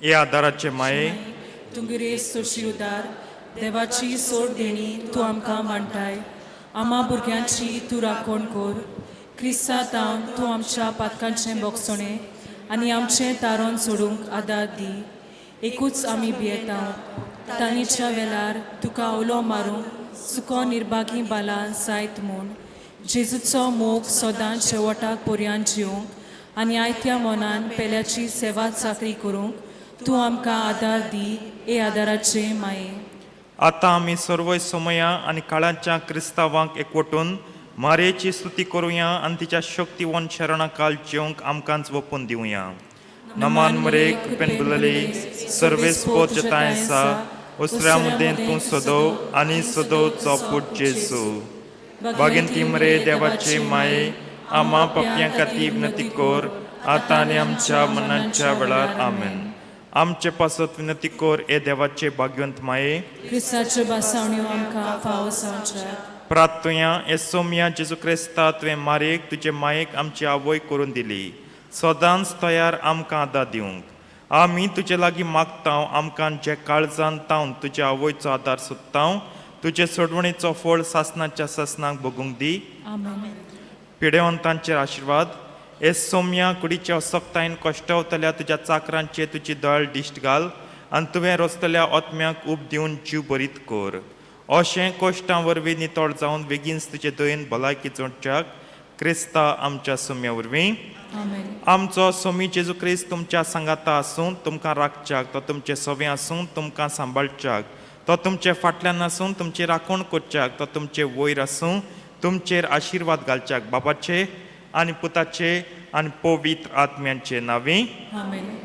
हे आदाराचे माये, तुंगिरे सोशी उदार देवाची सोड देणी तूं आमकां मांडटाय. आमा भुरग्यांची तूं राखण कर. क्रिस्ता तावन तूं आमच्या पातकांचें बोगसणें आनी आमचें तारण सोडूंक आदार दी. एकूच आमी भियेता, तांणीच्या वेळार तुका उलो मारूंक सुको निर्भागी बाला जायत म्हूण. जेजूचो मोग सदांच शेवटाक पर्यान जिवंक आनी आयत्या मनान पेल्याची सेवा चाकरी करूंक तूं आमकां आदार दी. हे आदाराचे माये, आतां आमी सर्वय समया आनी काळाच्या क्रिस्तांवांक एकवटून मारयेची स्तुती करुया आनी तिच्या शक्तिवंत शरणाकाल जेवंक आमकांच वपून दिवया. नमान मरे, कृपेन बुलले, सर्वेस्पोत जताय आसा. उसऱ्या मुदेन तूं सदो आनी सदोचो पूत जेजू. बागेंती मरे देवाचे माये, आमा पापयां खातीर विनंती कर, आतां आनी आमच्या मनाच्या वेळार. आमेन. आमचे पासत विनंती कर, हे देवाचे भाग्यवंत माये. क्रिस्ताच्यो भासावण्यो आमकां फावो जावच्याक. प्रार्थुया. हे सोमया जेजू क्रिस्ता, तुवें मारयेक तुजे मायेक आमची आवय करून दिली, सदांच तयार आमकां आदार दिवंक. आमी तुजे लागीं मागता, आमकां जे काळजान तावन तुजे आवयचो आदार सोदता, तुजे सोडवणेचो फळ सासनाच्या सासनाक भोगूंक दी. आमेन. पिडेवंतांचेर आशिर्वाद. हे सोमया, कुडीच्या असक्तायेन कश्टवतल्या तुज्या चाकरांचे तुजी दळ दिश्ट घाल आनी तुवें रचतल्या आत्म्याक उब दिवन जीव बरीत कर. अशें कश्टां वरवीं नितळ जावन बेगीनच तुजे दयेन भलायकी जोडच्याक, क्रिस्ता आमच्या सोम्या वरवीं. आमेन. आमचो सोमी जेजू क्रिस्त तुमच्या सांगाता आसूं, तुमकां राखच्याक. तो तुमचे सवे आसूं, तुमकां सांबाळच्याक. तो तुमचे फाटल्यान आसून तुमची राखण करच्याक. तो तुमचे वयर आसूं, तुमचेर आशिर्वाद घालच्याक. बाबाचे आनी पुताचे आनी पवित्र आत्म्यांचे नांवी. आमेन.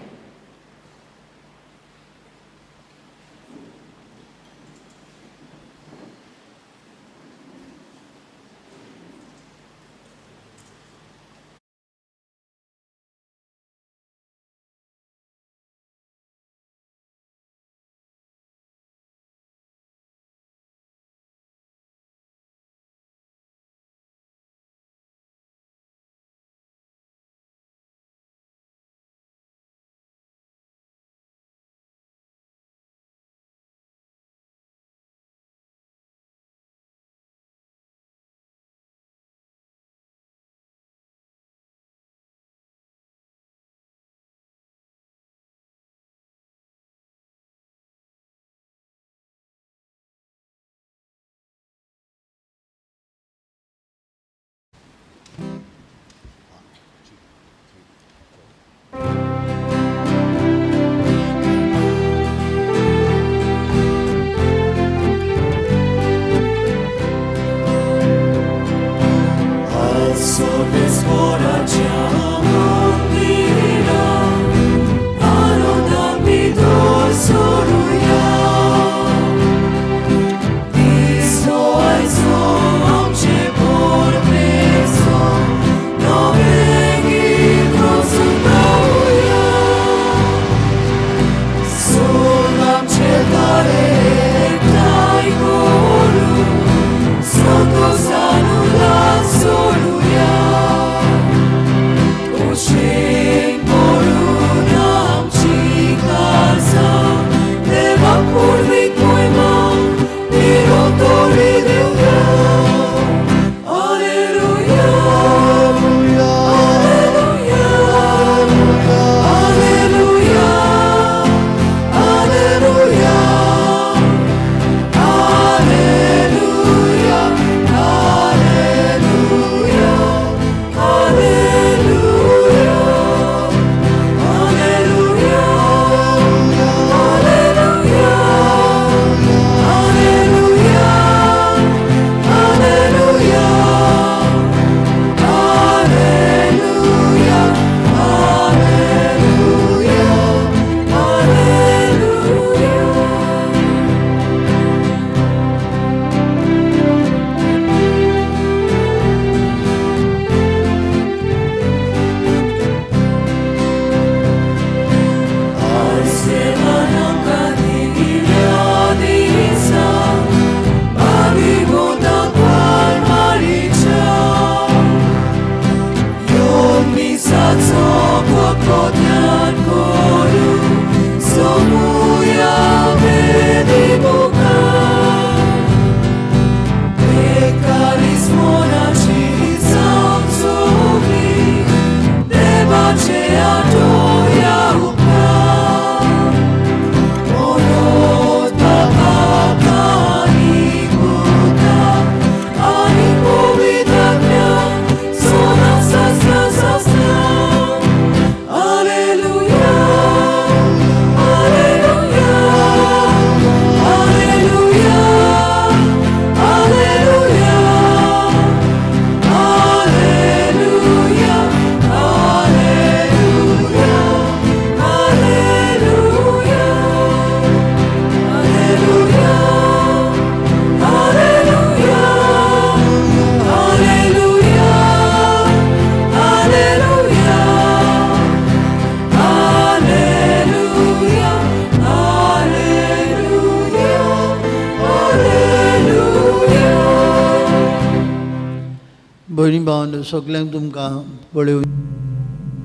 भयणी भावांनो, सगल्यांक तुमकां पळोवन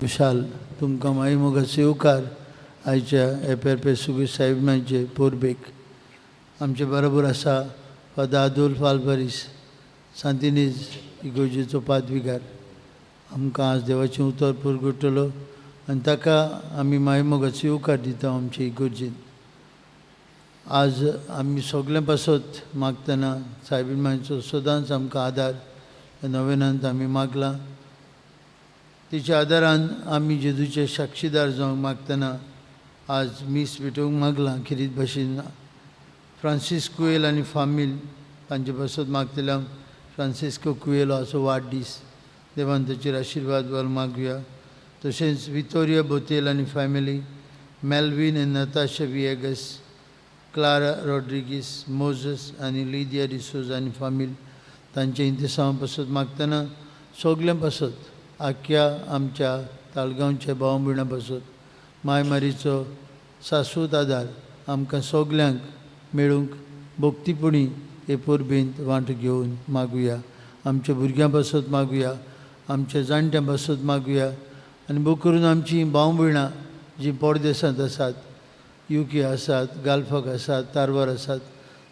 खुशाल. तुमकां माई मोगाचो येवकार आयच्या हे पेरपे सुगीर साहेबांचे पोरबेक. आमचे बरोबर आसा फादर आदोल्फ आल्वारीस, सांतिनेज इगोर्जेचो पादविगार. आमकां आज देवाचें उतर पुरगुट्टलो आनी ताका आमी माई मोगाचो येवकार दिता आमचे इगोर्जेन. आज आमी सगळें पासत मागतना सायबीण मांयचो सदांच आमकां आदार ह्या नोवेनांत आमी मागलां. तिच्या आदारान आमी जेजूचे साक्षीदार जावंक मागतना आज मीस भेटोवंक मागलां. खेरीत भाशेन फ्रांसीस कुवेल आनी फामील तांचे पासत मागतल्या. फ्रांसिस्को कुवेलो असो वाडदीस, देवान ताचेर आशिर्वाद वर मागुया. तशेंच वितोरिया बोतेल आनी family, Melvin and Natasha Viegas, Clara Rodrigues, Moses आनी लिदिया डिसोजा आनी फामील तांचे इंतेसांवा पासत मागतना सगल्यां पासत, आख्ख्या आमच्या ताळगांवच्या भाव भयणां पासत माय मारीचो शाश्वत आदार आमकां सगल्यांक मेळूंक भक्तीपणी हे परबेंत वांटो घेवन मागुया. आमच्या भुरग्यां पासत मागुया, आमच्या जाणट्यां पासत मागुया आनी भोव करून आमची भाव भयणां जीं परदेसांत आसात, युके आसात, गाल्फाक आसात, तारवार आसात,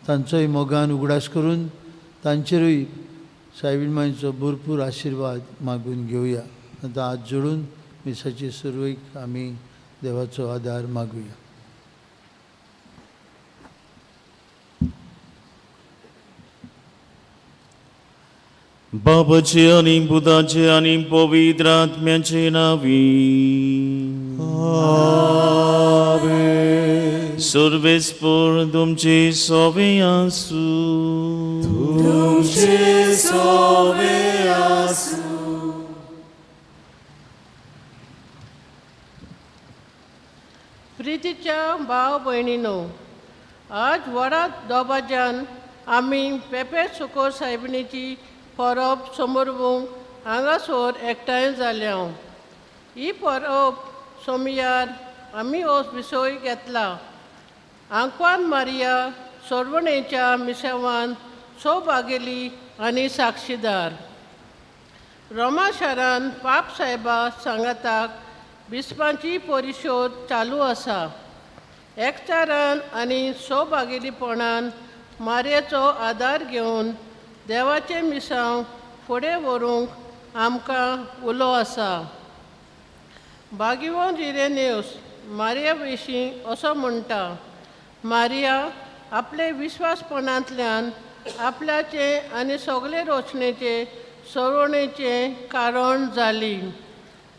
तांचोय मोगान उगडास करून तांचेरूय सायबीण मांयचो भरपूर आशिर्वाद मागून घेवया. आतां हात जोडून मिसाचे सुरवेक आमी देवाचो आदार मागुया. बाबाचे आनी पुताचे आनी पवित्र आत्म्याचे नावी. सर्वेस्पर तुमचे सोवे आसूं. तुमचे सोवे आसूं. प्रितीच्या भाव भयणीनो, आज वडा दोबाज्यान आमी पेपे सुकोर सायबिणीची परब समरवूंक हांगासर एकठांय जाल्या. ही परब सोमयार आमी हो विसय घेतला. आंकवान मारिया सोडवणेच्या मिसावान सौभागेली आनी साक्षीदार. रोमा शारान पाप साहेबा सांगाताक बिस्पांची परिशोध चालू आसा. एकचारान आनी सौभागेलीपणान मारयेचो आदार घेवन देवाचें मिसांव फुडें व्हरूंक आमकां उलो आसा. बागिवोन इरेनेवस मारिया विशीं असो म्हणटा, मारिया आपले विश्वासपणांतल्यान आपल्याचें आनी सगळे रोशणेचें सोडवणेचें कारण जाली.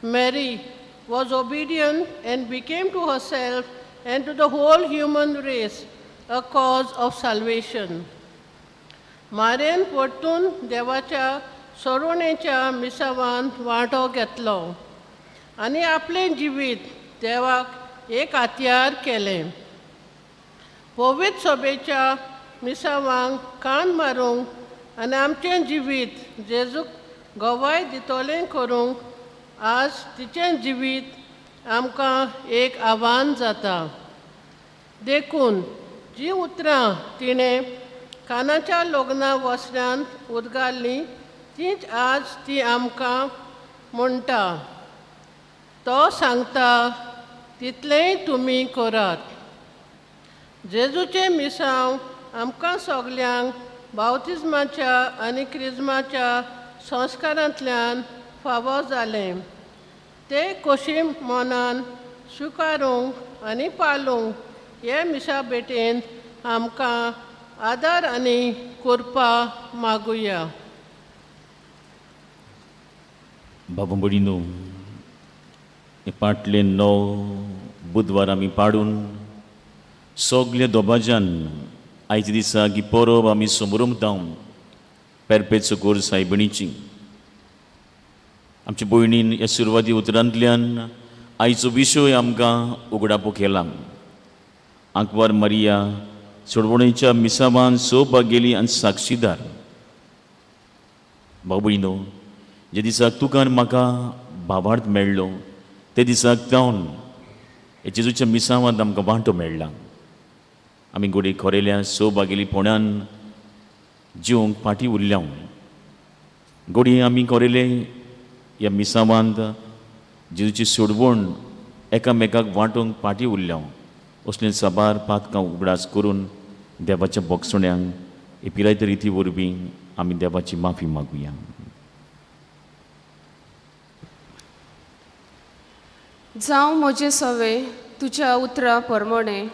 Mary was obedient and became to herself and to the whole human race a cause of salvation. मारयेन परतून देवाच्या सोडवणेच्या मिसावान वांटो घेतलो आनी आपलें जिवीत देवाक एक हातयार केलें. पवित्र सभेच्या मिसावांक कान मारूंक आनी आमचें जिवीत जेजूक गवाय दितलें करूंक आज तिचें जिवीत आमकां एक आव्हान जाता. देखून जीं उतरां तिणें कानाच्या लग्ना वसऱ्यांत उदगारलीं तींच आज ती आमकां म्हणटा, तो सांगता तितलेंय तुमी करात. जेजूचें मिसांव आमकां सगल्यांक बावतिज्माच्या आनी क्रिज्माच्या संस्कारांतल्यान फावो जालें. ते खोशी मनान स्विकारूंक आनी पाळूंक हे मिसा भेटेन आमकां आदार आनी कृपा मागुया. बाबा भयणीनो, हे पाटले 9 बुधवार आमी पाडून सगल्या दोबाज्यान आयच्या दिसा ही परब आमी समरमता पेरपेचो सुकोर सायबिणीची. आमच्या भयणीन ह्या सुरवाती उतरांतल्यान आयचो विशय आमकां उगडापो केला. आंकवार मारिया सोडवणेच्या मिसावान सौभागेली आनी साक्षीदार. भाव भयणीनो, जे दिसाक तुका आनी म्हाका भावार्थ मेळ्ळो ते दिसाक जावन हे जेजूच्या मिसावांत आमकां वांटो मेळ्ळा. आमी घडये खरेल्या सौभागेलीपणान जिवंक फाटीं उरल्या. घडये आमी कोरेले ह्या मिसावांत जेजूची सोडवण एकामेकाक वांटूंक फाटीं उरल्या. असले साबार पातकां उगडास करून देवाच्या बोगसण्यांक हे पिरायत रिती वरवीं आमी देवाची माफी मागुया. जावं म्हजें सवे तुज्या उतरा परमणें.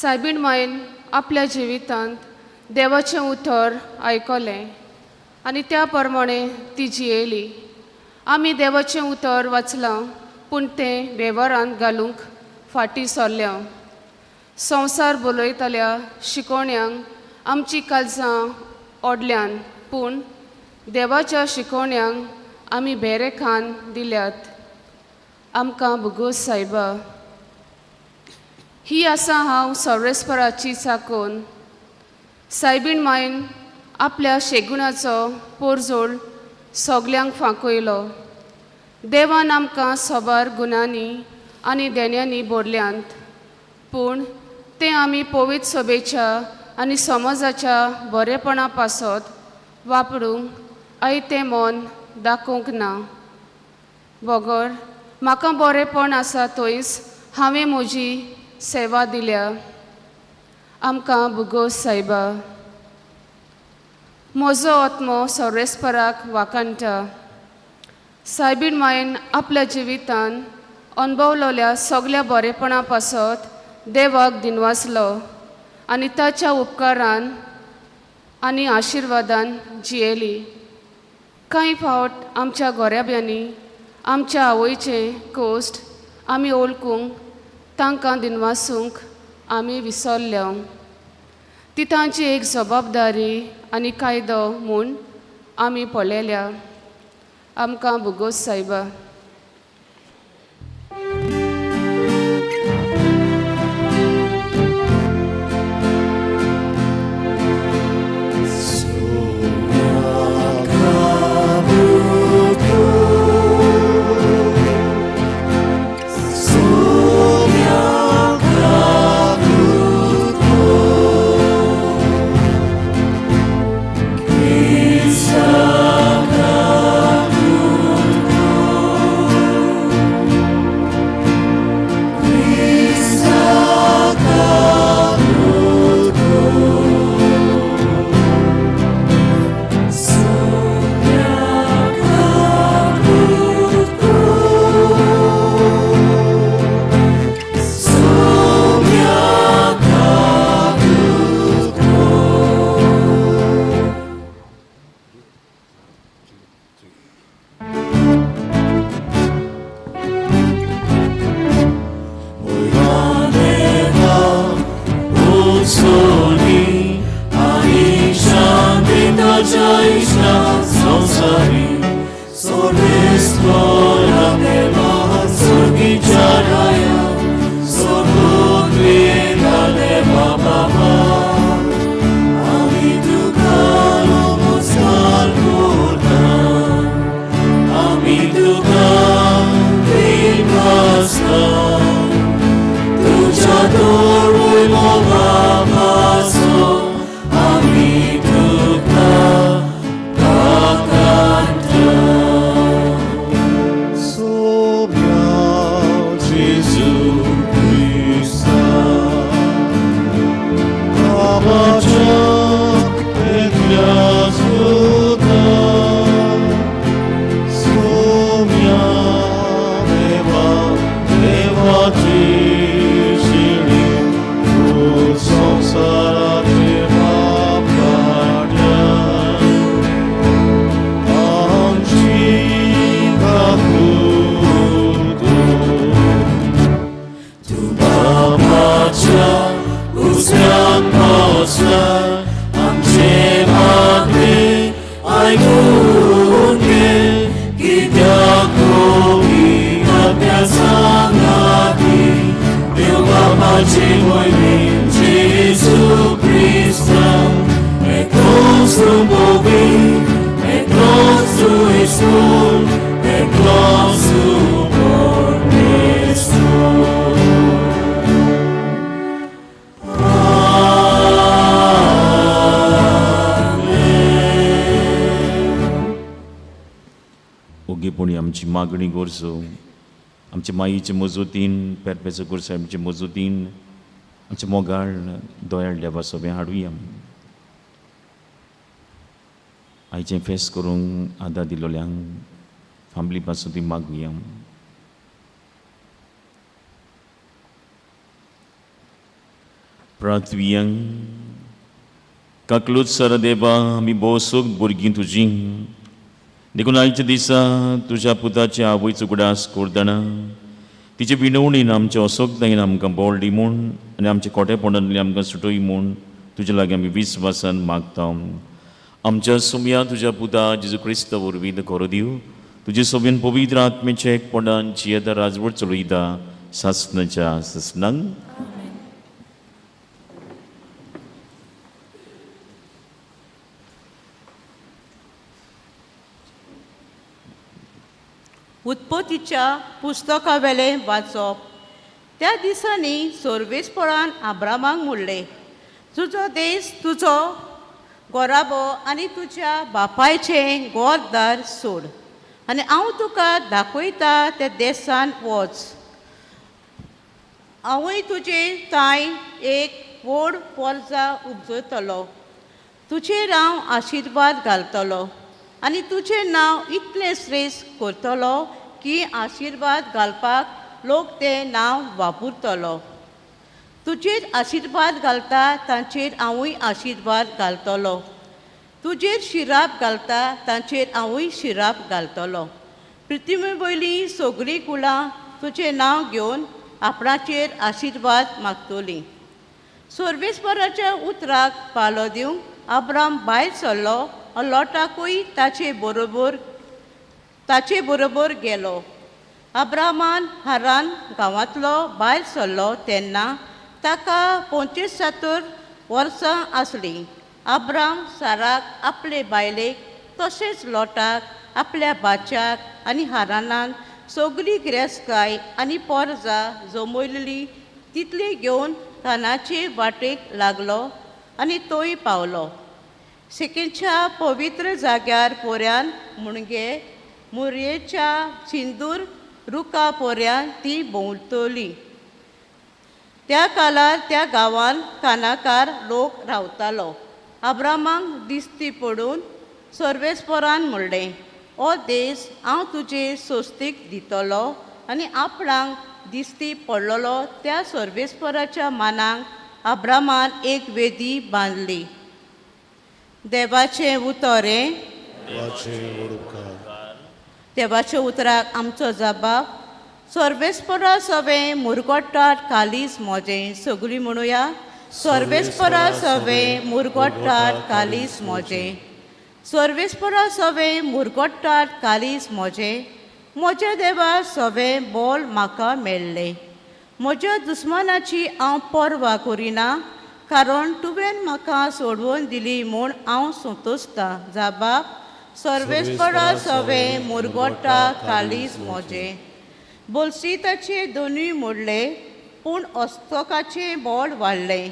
सायबीण मायन आपल्या जिवितांत देवाचें उतर आयकलें आनी त्या प्रमाणें ती जियेली. आमी देवाचें उतर वाचलां पूण तें वेव्हारांत घालूंक फाटीं सरल्या. संवसार बोलयतल्या शिकोवण्यांक आमची काळजां ओडल्यान पूण देवाच्या शिकोवण्यांक आमी भेरे खान दिल्यात. आमकां भुगोस सायबा. ही आसा हांव सर्वेस्पराची चाकोन. सायबीण मायन आपल्या शेगुणाचो पोरजोळ सगल्यांक फांकयलो. देवान आमकां सोबार गुणांनी आनी देण्यांनी भरल्यांत पूण तें आमी पवित्र सभेच्या आनी समाजाच्या बरेपणा पासत वापरूंक आयतें मन दाखोवंक ना. बगर म्हाका बरेंपण आसा थंयच हांवें म्हजी सेवा दिल्या. आमकां भुगोस सायबा. म्हजो आत्मो सर्वेस्पराक वाखाणटा. सायबीण मायन आपल्या जिवितान अणभवलेल्या सगल्या बरेपणा पासत देवाक दिनवासलो आनी ताच्या उपकारान आनी आशिर्वादान जियेली. कांय फावट आमच्या गोऱ्याब्यांनी आमच्या आवयचें कोश्ट आमी वळखूंक तांकां दिनवासूंक आमी विसरल्या. ती तांची एक जबाबदारी आनी कायदो म्हूण आमी पळयल्या. आमकां भुगोस सायबा. ओगीपणी आमची मागणी गरजो आमचे माईचे मजूतीन पेरपेचो गुरसाहेबचे मजूतीन आमचे मोगाळ दोयाळ देवा सोबें हाडुया. आयचें फेस्त करूंक आदार दिलोल्यांक फामली पासून ती मागुया. प्रार्थवियांक काकलूत सर देवा आमी भोव भुरगीं तुजी देखून आयच्या दिसा तुज्या पुताचे आवयचो उगडास करतना तिचे विनवणीन आमच्या असोगतायेन आमकां बळ दी म्हूण आनी आमच्या कोटेपणांतली आमकां सुटय म्हूण तुज्या लागीं आमी विस्वासान मागता. आमच्या सुमया तुज्या पुता जेजू क्रिस्त वरवीं करो दिव तुजे सोबेन पवित्र आत्मेचे एकपणान जियेता राजवट चलयता सासनाच्या सासनांक. उत्पत्तीच्या पुस्तकावेलें वाचप. त्या दिसांनी सोर्वेसपणान आब्रामाक म्हणलें, तुजो देश तुजो गोराबो आनी तुज्या बापायचें गोरदार सोड आनी हांव तुका दाखयता त्या देसान वच. हांवूय तुजे तांय एक व्हड पोरजा उपजतलो, तुजेर हांव आशिर्वाद घालतलो आनी तुजें नांव इतलें श्रेश्ठ करतलो की आशिर्वाद घालपाक लोक तें नांव वापरतलो. तुजेर आशिर्वाद घालता तांचेर हांवूय आशिर्वाद घालतलो, तुजेर शिराप घालता तांचेर हांवूय शिराप घालतलो. पृथ्वी वयलीं सगळीं कुळां तुजें नांव घेवन आपणाचेर आशिर्वाद मागतलीं. सर्वेस्पराच्या उतराक पालो दिवंक आब्राम भायर सरलो, लोटाकूय ताचे बरोबर गेलो. अब्रामान हारान गांवांतलो भायर सरलो तेन्ना ताका 75 वर्सां आसलीं. अब्राम साराक आपले बायलेक तशेंच लोटाक आपल्या बाच्याक आनी हारानान सगळी गिरेस्तकाय आनी पोरजा जमयल्ली तितली घेवन कानाचे वाटेक लागलो आनी तोय पावलो. सिकेच्या पवित्र जाग्यार पोऱ्यान मुणगे मुरयेच्या सिंदूर रुखा पोऱ्यान ती भोंवतली. त्या काळार त्या गांवान कानाकार लोक रावतालो. अब्रामाक दिश्टी पडून सर्वेस्परान म्हणलें, हो देश हांव तुजे सोस्तीक दितलो. आनी आपणाक दिश्टी पडलेलो त्या सर्वेस्पराच्या मानाक अब्रामान एक वेदी बांदली. देवाचें उतर हें. देवाच्या उतराक आमचो जबाब. सर्वेस्परा सवें मुरगोट्टात कालीज म्हजें. सगळीं म्हणुया, सर्वेस्परा सवें मुरगोट्टात कालीज म्हजें. सर्वेस्परा सवें मुरगोट्टात कालीज म्हजें. म्हज्या देवा सवें बोल म्हाका मेळ्ळें. म्हज्या दुस्मानाची हांव पर्वा करिना, कारण तुवें म्हाका सोडवून दिली म्हूण हांव संतोशतां. जाबाब, सर्वेस्परा सवें मुरगोट्टा कालीज म्हजें. बोलसिताचे दोनूय मोडले, पूण अस्तकाचें बोल वाडलें.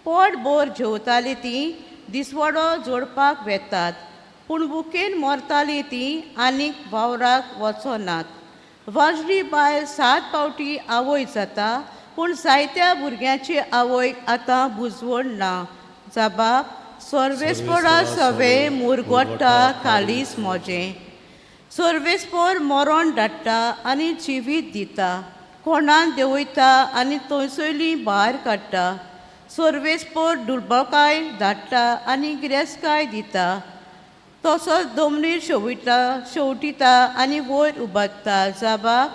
पोट भर जेवतालीं तीं, दिसवडो जोडपाक वेतात, पूण बुकेन मरतालीं तीं आनीक वावराक वचनात. वाजली बायल 7 फावटी आवय जाता, पूण जायत्या भुरग्यांची आवयक आतां बुजवण ना. जबाब, सर्वेस्परा सवें मुरगोट्टा कालीज म्हजें. सर्वेस्पर मरण धाडटा आनी जिवीत दिता, कोणाक देंवयता आनी थंयसरली भायर काडटा. सर्वेस्पर दुर्बळकाय धाडटा आनी गिरेस्तकाय दिता, तसोच दोमनीर शेवटिता आनी वयर उबारता. जबाब,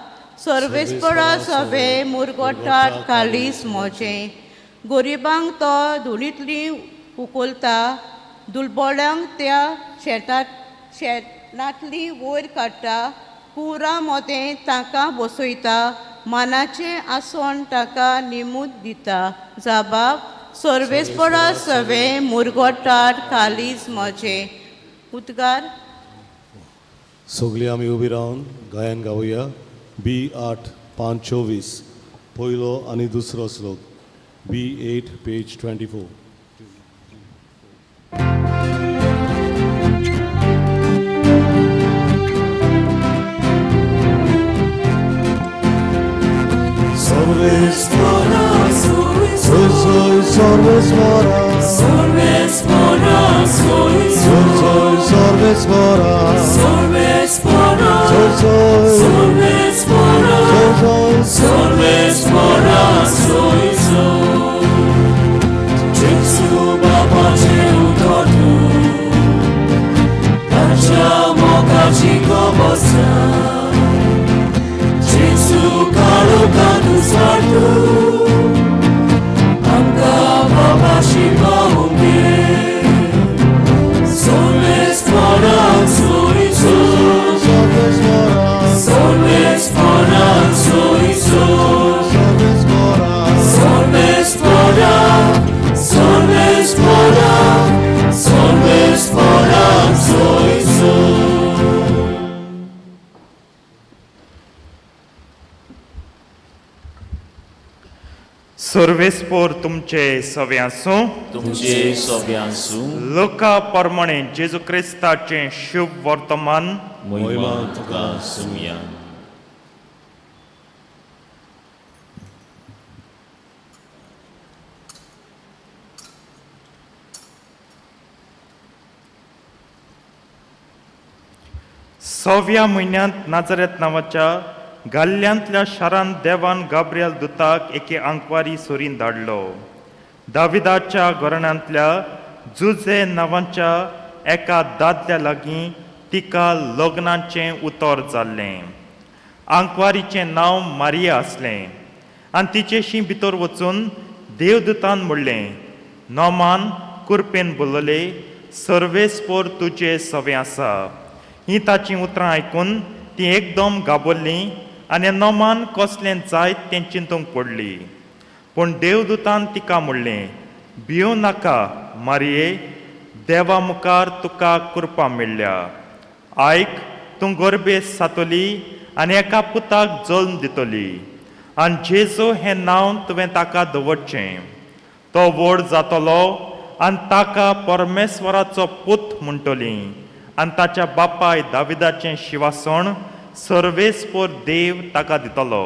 सर्वेस्परा सवें मुरगोट्टात कालीज म्हजें. गरिबांक तो धुणींतली उखलता, दुर्बळ्यांक त्या शेणांतली वयर काडटा. कुरां मदें तांकां बसयता, मानाचें आसण ताका निमूत दिता. जबाब, सर्वेस्परा सवें मुरगोट्टात कालीज म्हजें. उद्गार. सगळीं आमी उबी रावन गायन गावया. बी 8 5 24 पयलो आनी दुसरो श्लोक. बी 8 पेज 24. Sorvesfora, Sorvesfora, Soy Sorvesfora, Soy Sorvesfora, soy soy. Gesù बापाचें उतर तूं, ताच्या मोगाची खबर जेजू काळोखांत उजवाड तूं, आमकां बापाशी पावोवंक घे. Sorvesfora, soy soy. Sorvesfora, soy soy. Sorvesfora, sorvesfora, sorvesfora, soy soy. सर्वेस्पोर तुमचे सवे आसूं. तुमचे सोबे आसूं. लोका प्रमाणे जेजू क्रिस्ताचें शुभ वर्तमान. मोहिमा तुका सुमया. सव्या म्हयन्यांत नाजरेत नांवाच्या गाल्ल्यांतल्या शारांत देवान गाब्रियल दुताक एके आंकवारी सुरीन धाडलो. दाविदाच्या घराण्यांतल्या जुजे नांवाच्या एका दादल्या लागीं तिका लग्नाचें उतर जाल्लें. आंकवारीचें नांव मारिया आसलें आनी तिचेशी भितर वचून देवदूतान म्हणलें, नोमान कुरपेन बोलले, सर्वेस्पोर तुजे सवें आसा. हीं ताचीं उतरां आयकून ती एकदम गाबरलीं आनी नोमान कसलें जायत तें चिंतूंक पडली. पूण देवदूतान तिका म्हणलें, भियों नाका मारये, देवा मुखार तुका कृपा मेळ्ळ्या. आयक, तूं गोरबेस जातली आनी एका पुताक जल्म दितली आनी जेजू हें नांव तुवें ताका दवरचें. तो व्हड जातलो आनी ताका परमेश्वराचो पूत म्हणटली आनी ताच्या बापाय दाविदाचें शिवासण सर्वेस्पोर देव ताका दितलो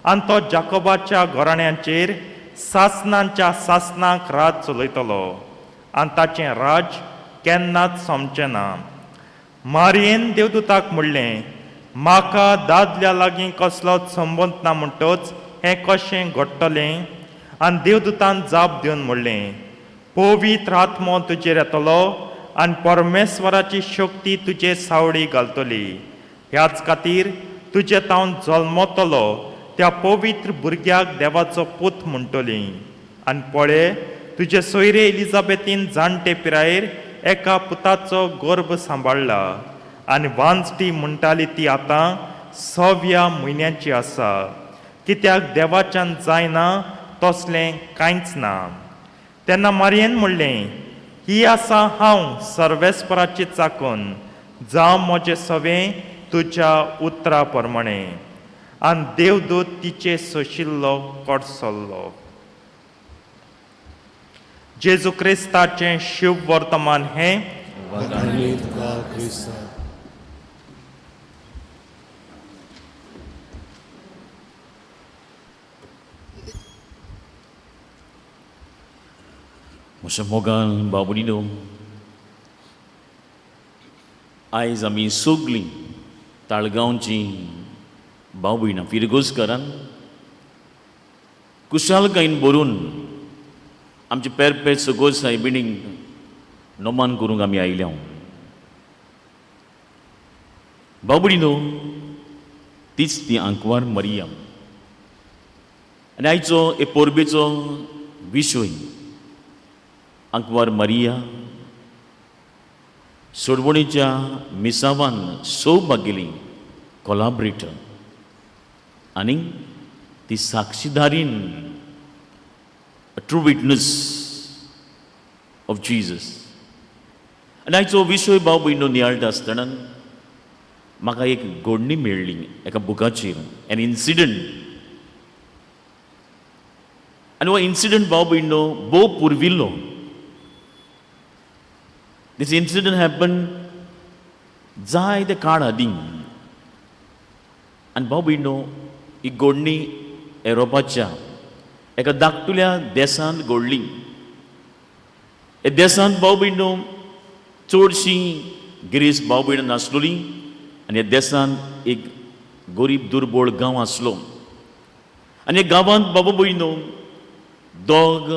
आनी तो जाकोबाच्या घराण्यांचेर सासनांच्या सासनाक राज चलयतलो आनी ताचें राज केन्नाच सोंपचें ना. मारयेन देवदूताक म्हणलें, म्हाका दादल्या लागीं कसलोच संबंद ना म्हणटच हें कशें घडटलें? आनी देवदूतान जाप दिवन म्हणलें, पवित्र आत्मो तुजेर येतलो आनी परमेश्वराची शक्ती तुजे सावळी घालतली. ह्याच खातीर तुजे तावन जल्मतलो त्या पवित्र भुरग्याक देवाचो पूत म्हणटली. आनी पळय, तुजे सोयरे एलिजाबेथीन जाणटे पिरायेर एका पुताचो गर्भ सांबाळ्ळा आनी वांजटी म्हणटाली ती आतां सव्या म्हयन्याची आसा, कित्याक देवाच्यान जायना तसलें कांयच ना. तेन्ना मारयेन म्हणलें, ही आसा हांव सर्वेस्पराची चाकून, जावं म्हजें सवें तुज्या उतरा प्रमाणें. आनी देवदूत तिचे सोशिल्लो कडसल्लो. जेजू क्रिस्ताचें शुभ वर्तमान हें. वाखाणणी तुका क्रिस्ता. म्हज्या मोगान बाबुलीनो, आयज आमी सगलीं ताळगांवची भाव भयणां फिरगोजकारान कुशालकायेन भरून आमचे पेरपेट सगोज सायबिणीक नमान करूंक आमी आयल्या. भाव भयणीनो, तीच ती आंकवार मरियम. आनी आयचो हे परबेचो विशय आंकवार मरिया सोडवणीच्या मिसावान सौभागेली कोलाबरेटर आनी ती साक्षीदारीन, true witness of Jesus. आनी आयचो विशय भाव भयणो नियाळटा आसतना म्हाका एक घडणी मेळ्ळी एका बुकाचेर, एन इन्सिडंट. आनी हो इन्सिडंट भाव भयणो भोव पुर्विल्लो. This incident happen जायते काळ आदीं. आनी भाव भयणो, ही घडणी एरोपाच्या एका धाकटुल्या देसांत घडली. ह्या देसांत भाव भयणो चडशीं गिरेस्त भाव भयणां नासलोलीं आनी ह्या देसांत एक गरीब दुर्बळ गांव आसलो आनी ह्या गांवांत बाबा भयणो दोग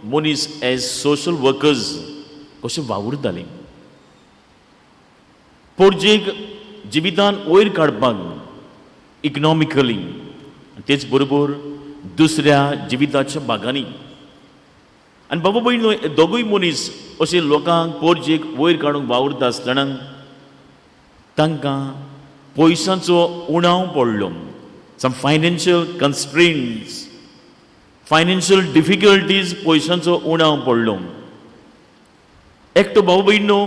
मनीस एज सोशल वर्कर्स कशे वावुरताले पोरजेक जिवितान वयर काडपाक इकनॉमिकली, तेच बरोबर दुसऱ्या जिविताच्या भागांनी. आनी बाबा भयणो, दोगूय मनीस अशे लोकांक पोरजेक वयर काडूंक वावुरता आसतना तांकां पयशांचो उणाव पडलो. Some financial constraints, financial difficulties, पयशांचो उणाव पडलो. एकटो भाऊ भयणो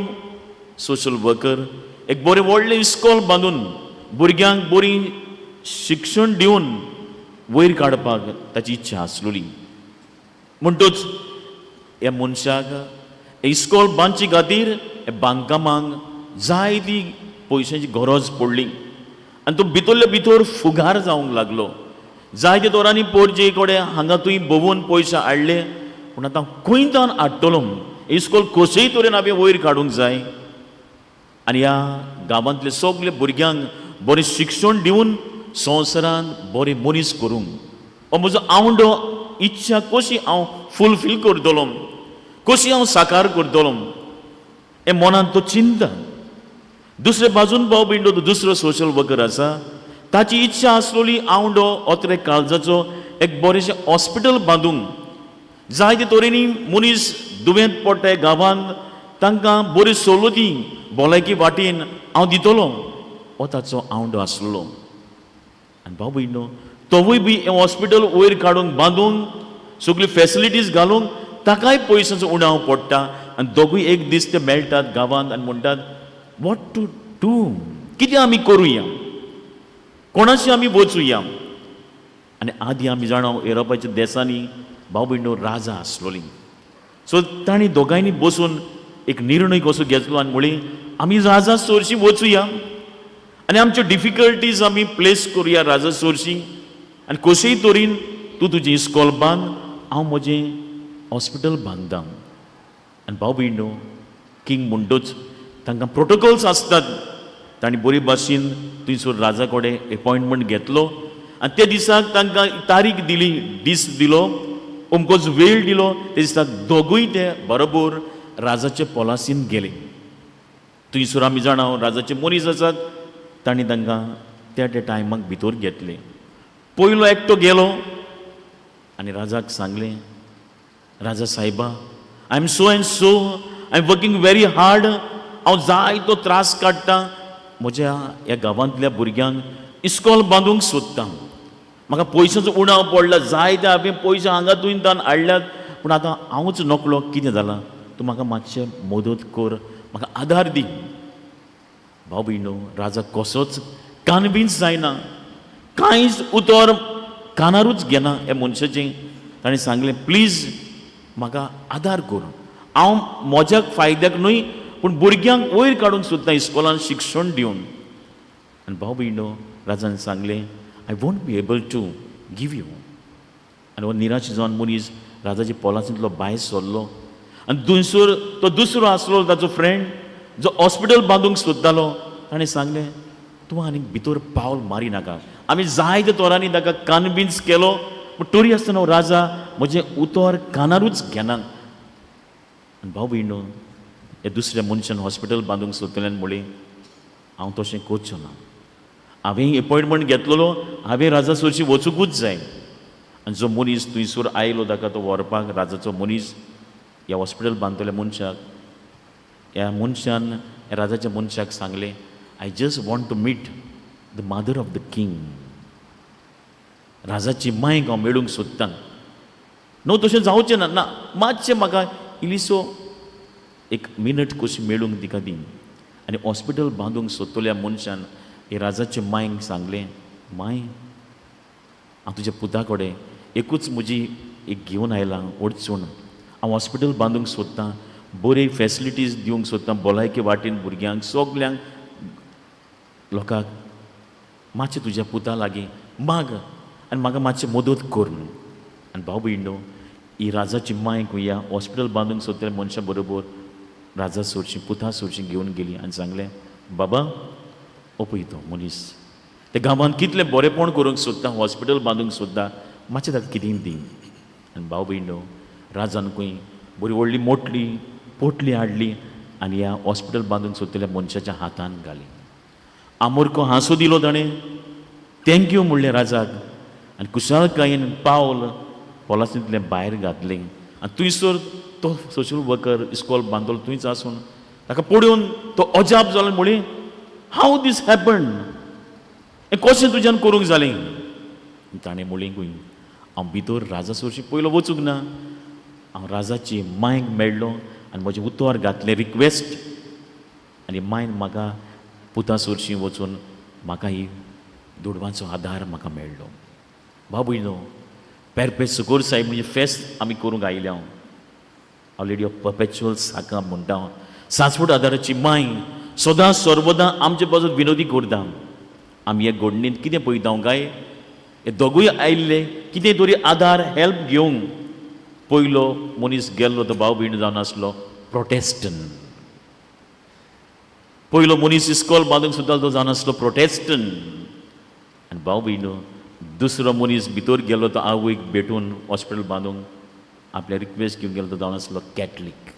सोशल वर्कर एक बरें व्हडलें इस्कॉल बांदून भुरग्यांक बरी शिक्षण दिवन वयर काडपाक ताची इच्छा आसलेली. म्हणटूच ह्या मनशाक इस्कॉल बांदचे खातीर बांदकामांक जाय ती पयशांची गरज पडली आनी तो भितरले भितर फुगार जावंक लागलो. जायते तरांनी पोरजे कडेन हांगा थंय भोंवून पयशे हाडले, पूण आतां खंयच्यान हाडटलो? इस्कॉल कशेय तरेन हांवें वयर काडूंक जाय आनी ह्या गांवांतले सगळे भुरग्यांक बरें शिक्षण दिवन संवसारांत बरे मनीस करूंक हो म्हजो आवंडो, इच्छा कशी हांव फुलफील करतलो, कशी हांव साकार करतलो, हें मनांत तो चिंता. दुसरे बाजून भाव भयणो तो दुसरो सोशल वर्कर आसा, ताची इच्छा आसलोली आवंडो ओत्रे काळजाचो एक बरेंशें हॉस्पिटल बांदूंक. जायते तरेनी मनीस दुयेंत पडटा गांवांत, तांकां बरी सवलती भलायकी वाटेन हांव दितलो, हो ताचो आवंडो आसलो. आनी भाव भयणो, तोवूय बी हें हॉस्पिटल वयर काडूंक, बांदूंक, सगळ्यो फेसिलिटीज घालूंक ताकाय पयशांचो उणाव पडटा. आनी दोगूय एक दीस ते मेळटात गांवांत आनी म्हणटात, "What to do? कितें आमी करुया? कोणाशी आमी वचुया?" आनी आदी आमी जाणा, युरोपाच्या देसांनी भाव भयणो राजा आसलोली. सो तांणी दोगांयनी बसून एक निर्णय कसो घेतलो आनी म्हणली, आमी राजा सोरशी वचुया आनी आमच्यो डिफिकल्टीज आमी प्लेस करुया राजा सोरशी आनी कशेय तरेन तूं तुजें इस्कॉल बांद, हांव म्हजें हॉस्पिटल बांदता. आनी भाव भयणो, किंग म्हणटूच तांकां प्रोटोकॉल्स आसतात. तांणी बरी भाशेन थंयसर राजा कडेन एपॉयंटमेंट घेतलो आनी त्या दिसाक तांकां तारीख दिली, दीस दिलो, अमकोच वेळ दिलो. त्या दिसाक दोगूय ते बरोबर राजाचे पोलासीन गेले. थंयसर आमी जाणा राजाचे मनीस आसात. तांणी तांकां त्या त्या टायमाक भितर घेतले. पयलो एकटो गेलो आनी राजाक सांगलें, "राजा साहेबा, I am so and so, I am working very hard. हांव जायतो त्रास काडटा, म्हज्या ह्या गांवांतल्या भुरग्यांक इस्कॉल बांदूंक सोदता. म्हाका पयशांचो उणाव पडला. जायते हांवें पयशे हांगा थंय हाडल्यात, पूण आतां हांवूच नकळो कितें जालां. तूं म्हाका मातशें मदत कर, म्हाका आदार दी." भाव भयणो, राजा कसोच कनविन्स जायना, कांयच उतर कानारूच घेना ह्या मनशाचें. ताणें सांगलें, "प्लीज म्हाका आदार कर. हांव म्हज्या फायद्याक न्हय, पूण भुरग्यांक वयर काडूंक सोदता इस्कॉलान शिक्षण दिवन." आनी भाव भयणो, राजान सांगलें, "I won't be able to give you." आनी हो निराश जावन मनीस राजाच्या पोलासींतलो भायर सरलो. आनी दुसरो तो दुसरो आसलो ताचो फ्रेंड, जो हॉस्पिटल बांदूंक सोदतालो, ताणें सांगलें, "तूं आनीक भितर पावल मारी नाका. आमी जायते तरांनी ताका कनविन्स केलो, पूण तरी आसतना हो राजा म्हजें उतर कानारूच घेना." आनी भाव भयणो, ह्या दुसऱ्या मनशान हॉस्पिटल बांदूंक सोदतल्यान म्हणलें, "हांव तशें करचो ना. हांवें एपॉयंटमेंट घेतलेलो, हांवें राजा सोरशी वचुंकूच जाय." आनी जो मनीस थंयसर आयलो ताका तो व्हरपाक, राजाचो मनीस, ह्या हॉस्पिटल बांदतल्या मनशाक, ह्या मनशान ह्या राजाच्या मनशाक सांगलें, "I just want to meet the mother of the king. राजाची मायक हांव मेळूंक सोदतां." "न्हू, तशें जावचें ना." "ना, मातशें म्हाका इल्लिसो एक मिनट कशी मेळूंक तिका दी." आनी हॉस्पिटल बांदूंक सोदतल्या मनशान हे राजाचे मायक सांगलें, "माय, हांव तुज्या पुता कडेन एकूच म्हजी एक घेवन आयलां अडचण. हांव हॉस्पिटल बांदूंक सोदतां, बरी फेसिलिटीज दिवंक सोदतां भलायके वाटेन भुरग्यांक, सगल्यांक लोकांक. मातशें तुज्या पुता लागीं माग आनी म्हाका मातशें मदत कर न्हू." आनी भाव भयणो, ही राजाची माय ह्या हॉस्पिटल बांदूंक सोदतल्या मनशा बरोबर राजा सोरशी पुता सोरशी घेवन गेली आनी सांगलें, बाबा ओपय तो मनीस ते गांवांत कितलें बरेंपण करूंक सोदता, हॉस्पिटल बांदूंक सोदता, मातशें ताका कितें दी. आनी भाव भयणो राजान खंय बरी व्हडली मोटली पोटली हाडली आनी ह्या हॉस्पिटल बांदूंक सोदतल्या मनशाच्या हातान घाली. आमोरको हांसो दिलो ताणें, thank you म्हणलें राजाक आनी कुशालकायेन पावल पोलासींतलें भायर घातलें. आनी थंयसर तो सोशल वर्कर इस्कॉल बांदलो थंयच आसून ताका पळोवन तो अजाप जालो, म्हणलें हाव दीस हॅपन, हें कशें तुज्यान करूंक जालें? ताणें म्हणलें खंय हांव भितर राजा सरशी पयलो वचूंक ना, हांव राजाची मायक मेळ्ळो आनी म्हजें उतर घातलें रिक्वेस्ट, आनी मायन म्हाका पुता सरशी वचून म्हाका ही दुडवांचो आदार म्हाका मेळ्ळो. बाबूय न्हू पेरपे सुकोर साहेब म्हणजे फेस्त आमी करूंक आयल्या हांव our lady of perpetual साका म्हणटा हांव सांसपूट आदाराची माय सदां सर्वदां आमचे बाजून विनोदी करता. आमी हे घडणींत कितें पळयता काय हे दोगूय आयिल्ले कितें तरी आदार हेल्प घेवंक. पयलो मनीस गेल्लो तो भाव भयण जावन आसलो प्रोटेस्टन, पयलो मनीस इस्कॉल बांदूंक सुद्दां तो जावन आसलो प्रोटेस्टन. आनी भाव भयणो दुसरो मनीस भितर गेलो तो आवयक भेटून हॉस्पिटल बांदूंक आपल्या रिक्वेस्ट घेवन गेलो तो जावन आसलो Catholic.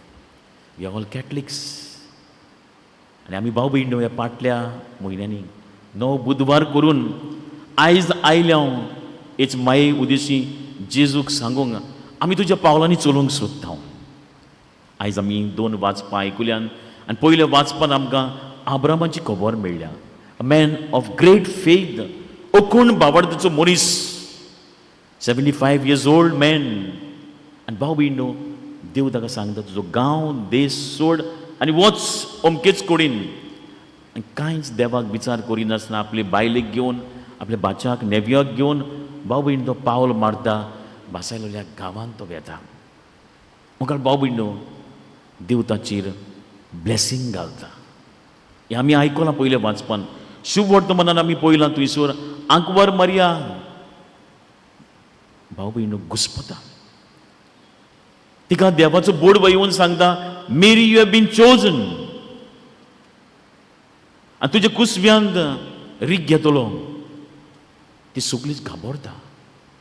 We are all Catholics. आनी आमी भाव भयणो ह्या फाटल्या म्हयन्यांनी 9 बुधवार करून आयज आयल्या हांव हेच माये उदेशी जेजूक सांगूंक आमी तुज्या पावलांनी चलूंक सोदता. आयज आमी 2 वाचपां आयकुल्यान आनी पयल्या वाचपान आमकां आब्रामाची खबर मेळ्ळ्या, a man of great faith, ओकूण बावडतेचो मनीस, 75 years old man. आनी भाव भयणो देव ताका सांगता तुजो गांव देश सोड आनी वच अमकेच कडेन. आनी कांयच देवाक विचार करिनासतना आपले बायलेक घेवन आपल्या बाच्याक नेव्याक घेवन भाव भयण तो पावल मारता भासायलेल्या गांवांत तो वेता. मुखार भाव भयणो देव ताचेर ब्लेसींग घालता. हें आमी आयकलां पयल्या वाचपान. शुभ वर्तमानान आमी पळयलां थंयसर आंकवार मारिया भाव भयणो घुस्पता, तिका देवाचो बोडवो येवन सांगता Mary you have been chosen, आनी तुज्या कुसव्यांत रीग घेतलो. ती सगळीच घाबरता,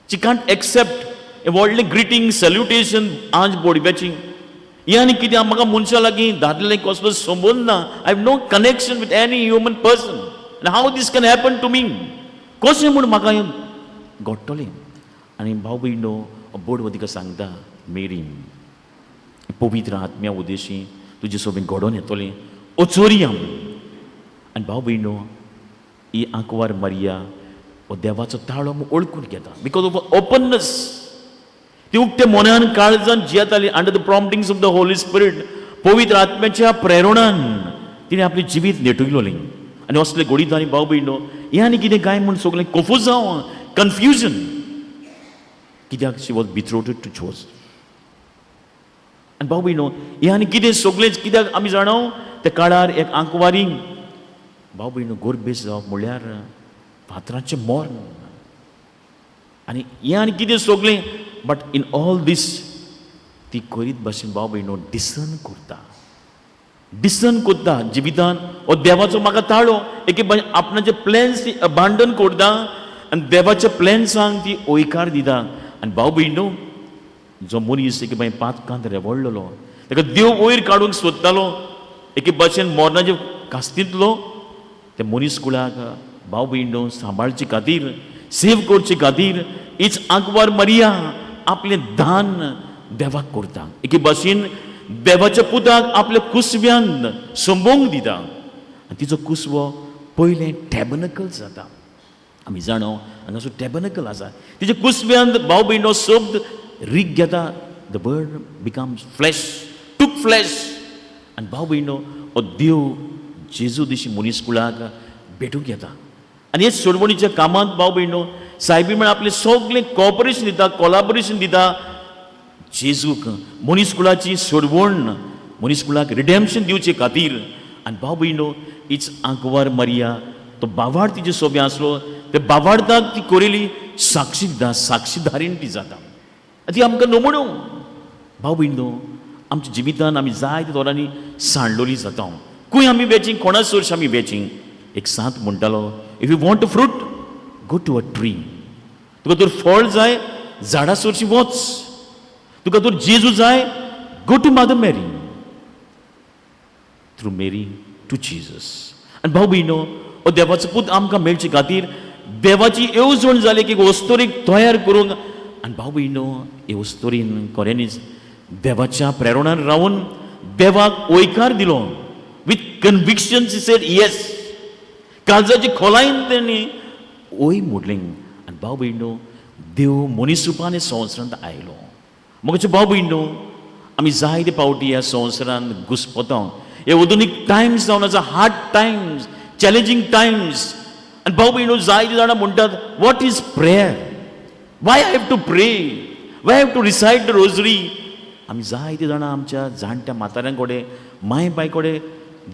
शी कांट एक्सेप्ट हें व्हडलें ग्रिटींग सॅल्युटेशन आज बोडव्याची. हें आनी कितें म्हाका मनशां लागीं दादले कसलो संबंद ना, I have no connection with any human person, आनी how this can happen to me, कशें म्हूण म्हाका हें घडटलें? आनी भाव भयणो बोडवो तिका सांगता मेरी पवित्र आत्म्या उदेशी तुजे सोबीन घडोवन येतलें ओचोरियम. आनी भाव भयणो ही आंकवार मारिया हो देवाचो ताळो वळखून घेता because of openness. ती उक्ते मनान काळजान जियेताली under the promptings of the Holy Spirit. पवित्र आत्म्याच्या प्रेरणान तिणें आपलें जिवीत नेटयलोलें. आनी असले घडीत आनी भाव भयणो हें आनी कितें काय म्हूण सगळें कोफुजांव कन्फ्युजन कित्याक she was betrothed to Joseph. आनी भाव भयणो हें आनी कितें सगळेंच कित्याक आमी जाणा त्या काळार एक आंकवारी भाव भयणो गोरबेस जावप म्हणल्यार फातराचें मर्ण. आनी हें आनी कितें सगळें बट इन ऑल these ती करीत भाशेन भाव भयणो डिसर्न करता, डिसर्न करता जिवितान हो देवाचो म्हाका ताळो एके भाशेन आपणाचे प्लॅन्स ती अबांडन करता आनी देवाच्या प्लॅन्सांक ती हयकार दिता. आनी भाव भयणो जो मनीस एके भाशेन पातकांत रेवडलेलो ताका देव वयर काडूंक सोदतालो एके भाशेन मरणाचे कास्तींतलो त्या मनीस कुळाक भाव भयणो सांबाळचे खातीर सेव करचे खातीर हीच आंकवार मारिया आपलें दान देवाक करता, एके भाशेन देवाच्या पुताक आपल्या कुसव्यान संबोवंक दिता. आनी तिचो कुसवो पयलें टॅबनकल जाता. आमी जाणो हांगासर टॅबनकल आसा. तिच्या कुसव्यान भाव भयणो शब्द रीग घेता, the word becomes flesh, took flesh. आनी भाव भयणो हो देव जेजू दिशी मनीस कुळाक भेटूंक येता. आनी हे सोडवणीच्या कामांत भाव भयणो सायबी म्हळ्यार आपलें सगळें कॉपरेशन दिता, कोलाबरेशन दिता जेजूक मनीस कुळाची सोडवण, मनीस कुळाक रिडेम्पशन दिवचे खातीर. आनी भाव भयणो हीच आंकवार मारिया तो बावाड तिचे सोबे आसलो ते बावाडताक ती कोरेली साक्षीदार साक्षीदारीण ती जाता. ती आमकां नमणू भाव भयणो आमच्या जिवितान आमी जायते तोरांनी सांडलोली जाता. खंय आमी वेचींग, कोणा सोर्स आमी वेचींग? एक सांत म्हणटालो, if you want a fruit go to a tree. तुका तर फळ जाय झाडा सोर्शी वच. तुका तर जेजू जाय go to Mother Mary, through Mary to Jesus. आनी भाव भयणो, हो देवाचो पूत आमकां मेळचे खातीर देवाची येवजण जाली की वस्तोरीक तयार करूंक. आनी भाव भयणो, हे वस्तोरीन खऱ्यांनीच देवाच्या प्रेरणान रावन देवाक वयकार दिलो. With conviction she said yes. काळजाची खोलायेन तेणी वय म्हणलें. आनी भाव भयणो, देव मनीस रुपान हे संवसारांत आयलो. मोगाचे भाव भयणो, आमी जायते फावटी ह्या संवसारांत घुस्पता. हे आधुनीक टायम्स जावन आसा, हार्ड टायम्स, चॅलेंजींग टायम्स. आनी भाव भयणो, जायते जाणां म्हणटात, what is prayer, why I have to pray, why have to recite the rosary? आमी जायते जाणां आमच्या जाणट्या म्हाताऱ्यां कडेन, माय बाय कडेन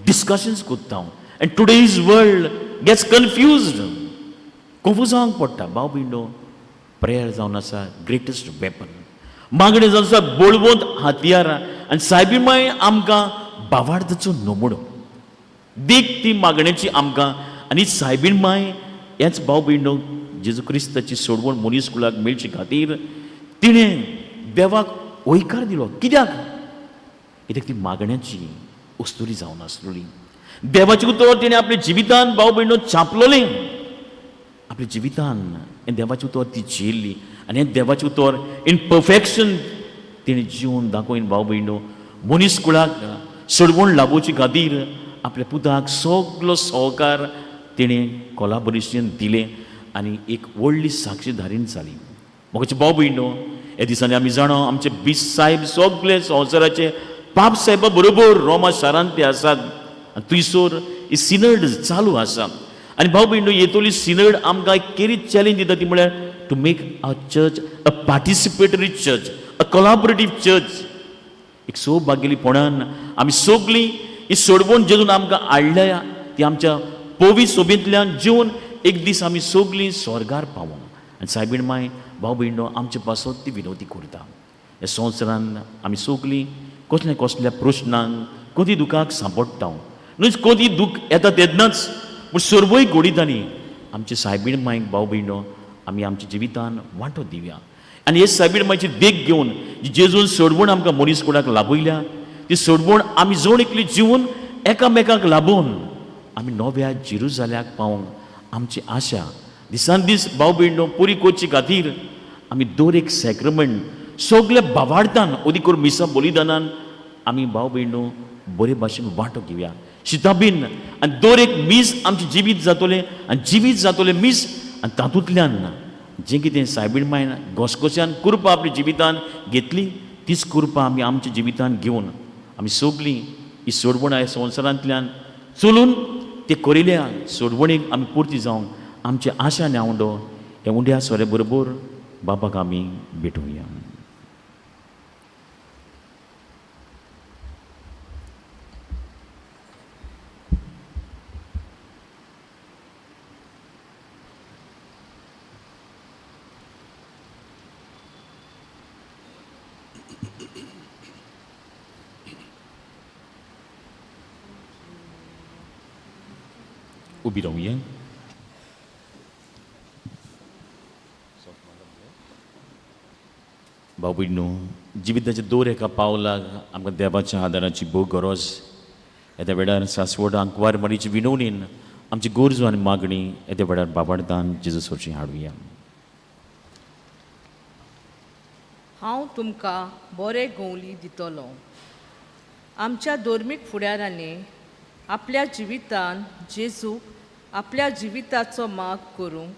डिस्कशन्स करता. And today's world gets confused, confuse जावंक पडटा. भाव भयणो, प्रेयर जावन आसा ग्रेटस्ट वेपन, मागणें जावन आसा बळवंत हातयार. आनी सायबी माय आमकां बावार्थाचो नमुणो देख ती मागण्याची आमकां. आनी सायबीण माय हेच भाव भयणो, जेजू क्रिस्ताची सोडवण मनीस कुळाक मेळचे खातीर तिणें देवाक वयकार दिलो. कित्याक? कित्याक ती मागण्याची अस्तुरी जावन आसलेली. देवाचें उतर तिणें आपल्या जिवितान भाव भयणो छापलोलें. आपल्या जिवितान हें देवाचें उतर ती जियेल्ली आनी हें देवाचें उतर इन परफेक्शन तिणें जिवन दाखोवन भाव भयणो मनीस कुळाक सोडवण लाभोवचे खातीर आपल्या पुताक सगलो सहकार तिणें कोलाबरेशन दिलें आनी एक व्हडली साक्षीदारीण जाली. मोगाचे भाव भयणो, ह्या दिसांनी आमी जाणा, आमचे बीस साहेब सगळे संवसाराचे पाप साहेबा बरोबर रोमा शारांत ते आसात आनी थंयसर ही सिनड चालू आसा. आनी भाव भयणो, येतली सिनड आमकां एक केरीत चॅलेंज दिता, ती म्हळ्यार to make our church a participatory church, a collaborative church. एक सौभाग्यलीपणान आमी सगळीं ही सोडवण जेजून आमकां हाडल्या ती आमच्या पवी सोबेंतल्यान जेवन एक दीस आमी सगळीं स्वर्गार पावोंक. आनी सायबीण माय, भाव भयणो, आमचे पासत ती विनवती करता. ह्या संवसारान आमी सगळीं कसल्या कसल्या प्रश्नांक, कदी दुखाक सांपडटा. न्हय कदी दूख येता तेन्नाच, पूण सर्वय घोडितांनी आमचे सायबीण मायक, भाव भयणो, आमी आमच्या जिवितान वांटो दिवया. आनी हे सायबीण मायची देख घेवन, जी जेजून सोडवण आमकां मनीस कुडाक लाभयल्या, ती सोडवण आमी जण एकली जिवन एकामेकाक लाभोवन आमी नव्या जिरुजाल्याक पावोंक आमची आशा दिसान दीस भाव भयणो पुरी करचे खातीर आमी दर एक सॅक्रमेंट सगल्या बावार्थान, अदीक करून मिसा बलिदानान आमी भाव भयणो बरे भाशेन वांटो घेवया शिताबीन. आनी दर एक मीस आमचें जिवीत जातलें आनी जिवीत जातलें मीस. आनी तातूंतल्यान जें कितें सायबीण मायन घोसघोश्यान कृपा आपल्या जिवितान घेतली, तीच कृपा आमी आमच्या जिवितान घेवन आमी सगळीं ही सोडवण ह्या संवसारांतल्यान चलून ते करिल्या सोडवणीक आमी पुर्ती जावंक आमची आशा आनी आवंडो ह्या उंड्या सोऱ्या बरोबर बाबाक आमी भेटोवया. उबी रावया. भाव भयणो, जिविताच्या दर एका पावलाक आमकां देवाच्या आदाराची भोव गरज. येद्या वेळार सासवड आंकवार मारीची विनवणीन आमची गरजो आनी मागणी येद्या वेळार बाबाडदान जेजू सोडची हाडुया. हांव तुमकां बरे गवली दितलो. आमच्या धर्मीक फुडारांनी आपल्या जिवितान जेजूक आपल्या जिविताचो माग करूंक,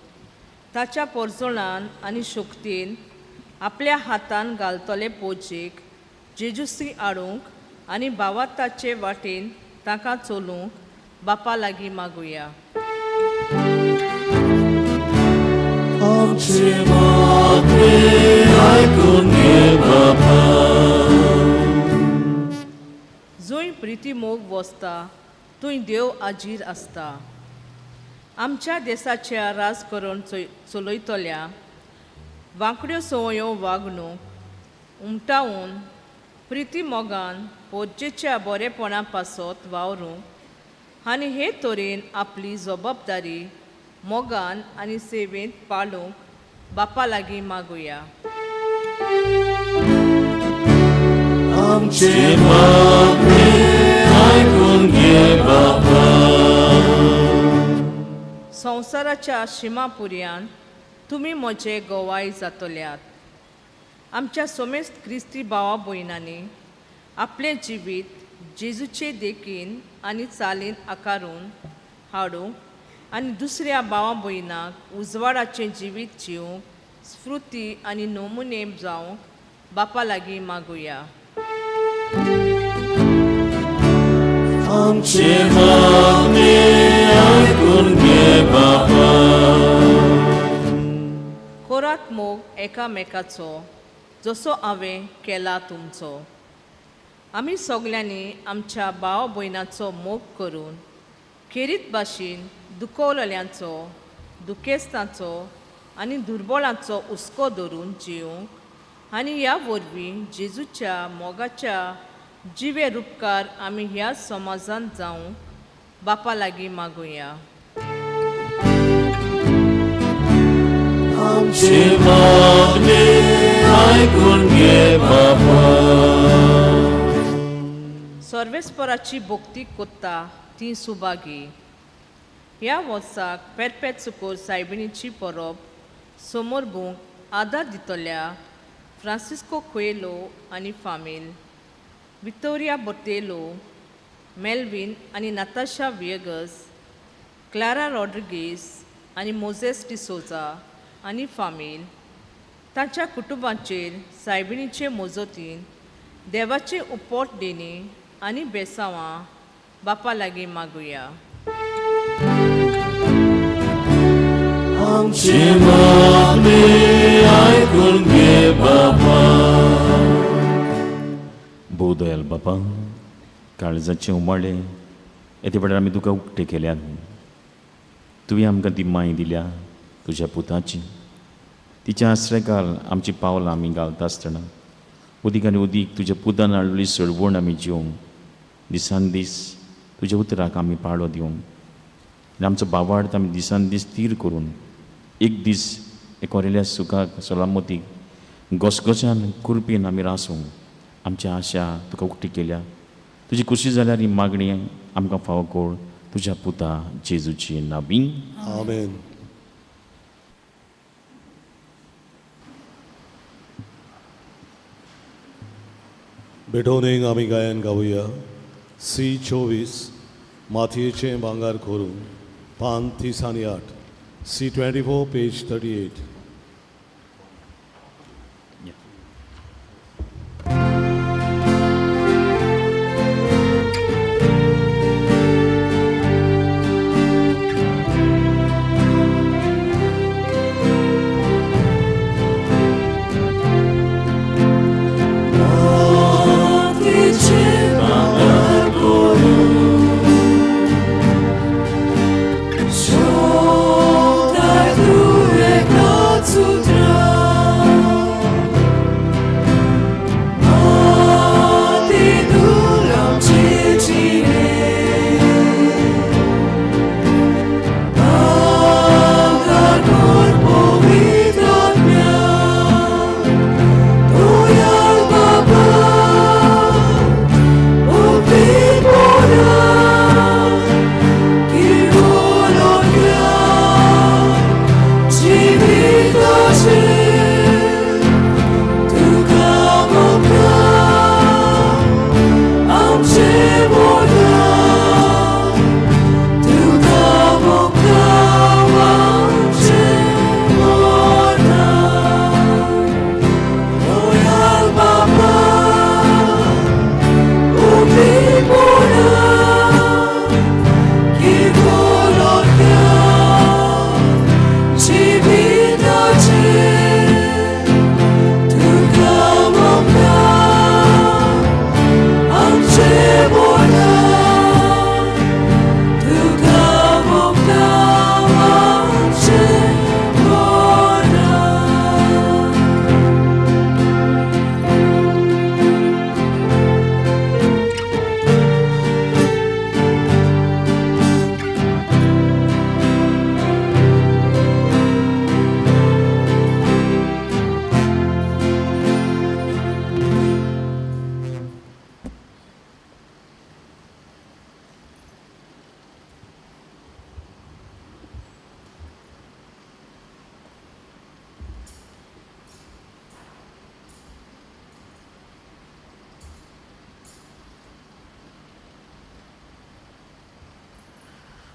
ताच्या पोरजोणान आनी शक्तीन आपल्या हातान घालतले पोजेक जेजूसी हाडूंक आनी भावाताचे वाटेन तांकां चलूंक बापा लागीं मागुया. आमचे मागणें आयकून घे बापा. जंय प्रिती मोग वसता थंय देव आजीर आसता. आमच्या देसाच्या राजकरण चलयतल्या वांकड्यो संवयो वागणूक उमटावन प्रिती मोगान पोरजेच्या बरेपणा पासत वावरूंक आनी हे तरेन आपली जबाबदारी मोगान आनी सेवेंत पाळूंक बापा लागीं मागुया. आमचे मागणे आयकून घे बापा. संवसाराच्या शिमापुर्यान तुमी म्हजे गोवाय जातल्यात. आमच्या सोमेस्त क्रिस्ती भावा भयणांनी आपलें जिवीत जेजूचे देखीन आनी चालीन आकारून हाडूंक आनी दुसऱ्या भावा भयणाक उजवाडाचें जिवीत जिवंक स्फुर्ती आनी नमुने जावंक बापा लागीं मागुया. आमचे मागणे आयकून घे बापा. कोरात मोग एकामेकाचो जसो हांवें केला तुमचो. आमी सगल्यांनी आमच्या भाव भयणाचो मोग करून खेरीत भाशेन दुखवलेल्यांचो, दुखेस्तांचो आनी दुर्बळांचो हुस्को धरून जिवंक आनी ह्या वरवीं जेजूच्या मोगाच्या जिवे रुपकार आमी ह्या समाजांत जावंक बापा लागीं मागुया. आमचे मागणे आयकून घे बापा. सर्वेस्पराची भक्ती कोत्ता ती सुभागी. ह्या वर्साक पेरपेत सुकोर सायबिणीची परब समोरबूंक आदार दितल्या फ्रांसिस्को कोयलो आनी फामील, वितोरिया बोतेलो, मेल्विन आनी नाताशा वियगस, क्लारा रॉड्रिगीस आनी मोजेस डिसोजा आनी फामील तांच्या कुटुंबाचेर सायबिणीचे मोजोतीन देवाचे उपोट देणी आनी बेसांवां बापा लागीं मागुया. आमचे मागणे आयकून घे बापा. भोव दयाल बापा, काळजाचे उमाळे येते वेळार आमी तुका उक्ते केल्यात. तुवें आमकां ती माय दिल्या तुज्या पुताची. तिच्या आश्रयकाल आमची पावलां आमी घालता आसतना उदीक आनी उदीक तुज्या पुतान हाडलेली सळवण आमी जिवंक, दिसान दीस तुज्या उतराक आमी पाळो दिवंक आनी आमचो बावार्थ आमी दिसान दीस थीर करून एक दीस एकोरेल्या सुखाक सलामतीक घसघश्यान कुरपीन आमी रासूंक आमची आशा तुका उक्ती केल्या. तुजी खुशी जाल्यार ही मागणी आमकां फावो कोळ तुज्या पुता जेजूची नाबी. आमेन. भेटोवणेक आमी गायन गावया सी 24 मातयेचें भांगर करून पान 30 आनी 8 सी 24 पेज 38. Shota tu e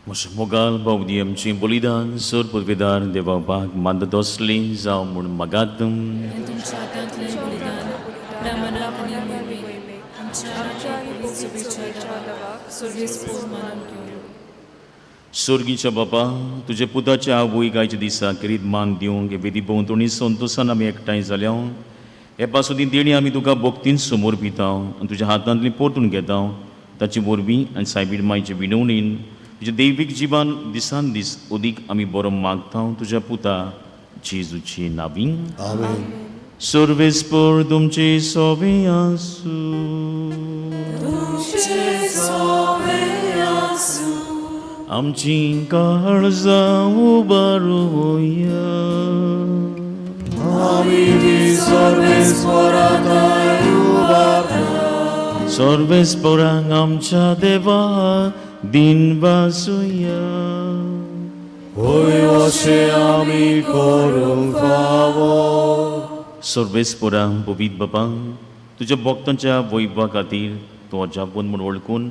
म्हज्या मोगाल बावदी आमचें बलिदान सर पुर्वेदार देवा बाग मानता तसलें जावं म्हूण मागात. हें तुमच्या हातांतलें बलिदान आपल्या मनाक आनी मोहिमेक आमच्या आनी पवित्र सभेच्या देवाक सर्वेस्पोर मानून घेवं. सोर्गीच्या बापा, तुज्या पुताच्या आवय गायच्या दिसा किरीत मान दिवंक हे वेदी भोंवतणी संतोशान आमी एकठांय जाल्या. हे पासून ती देणी आमी तुका भक्तीन समोर पिता आनी तुज्या हातांतली परतून घेता. ताची वरवीं आनी सायबीर मायचे विनवणीन तुज्या दैवीक जिवान दिसान दीस अदीक आमी बरो मागता तुज्या पुता जेजूची नावी. आमेन. सर्वेस्पर तुमचे सोबे आसूं. आमची काळजां उबारुया. आमी ती सर्वेस्पराक उबारता. सर्वेस्परांक आमच्या देवा दिन वासुया. होय अशें आमी करूंक फावो. सर्वेस्परा पवित्र बाबा, तुज्या भक्तांच्या वैभवा खातीर तूं अजापन म्हूण वळखून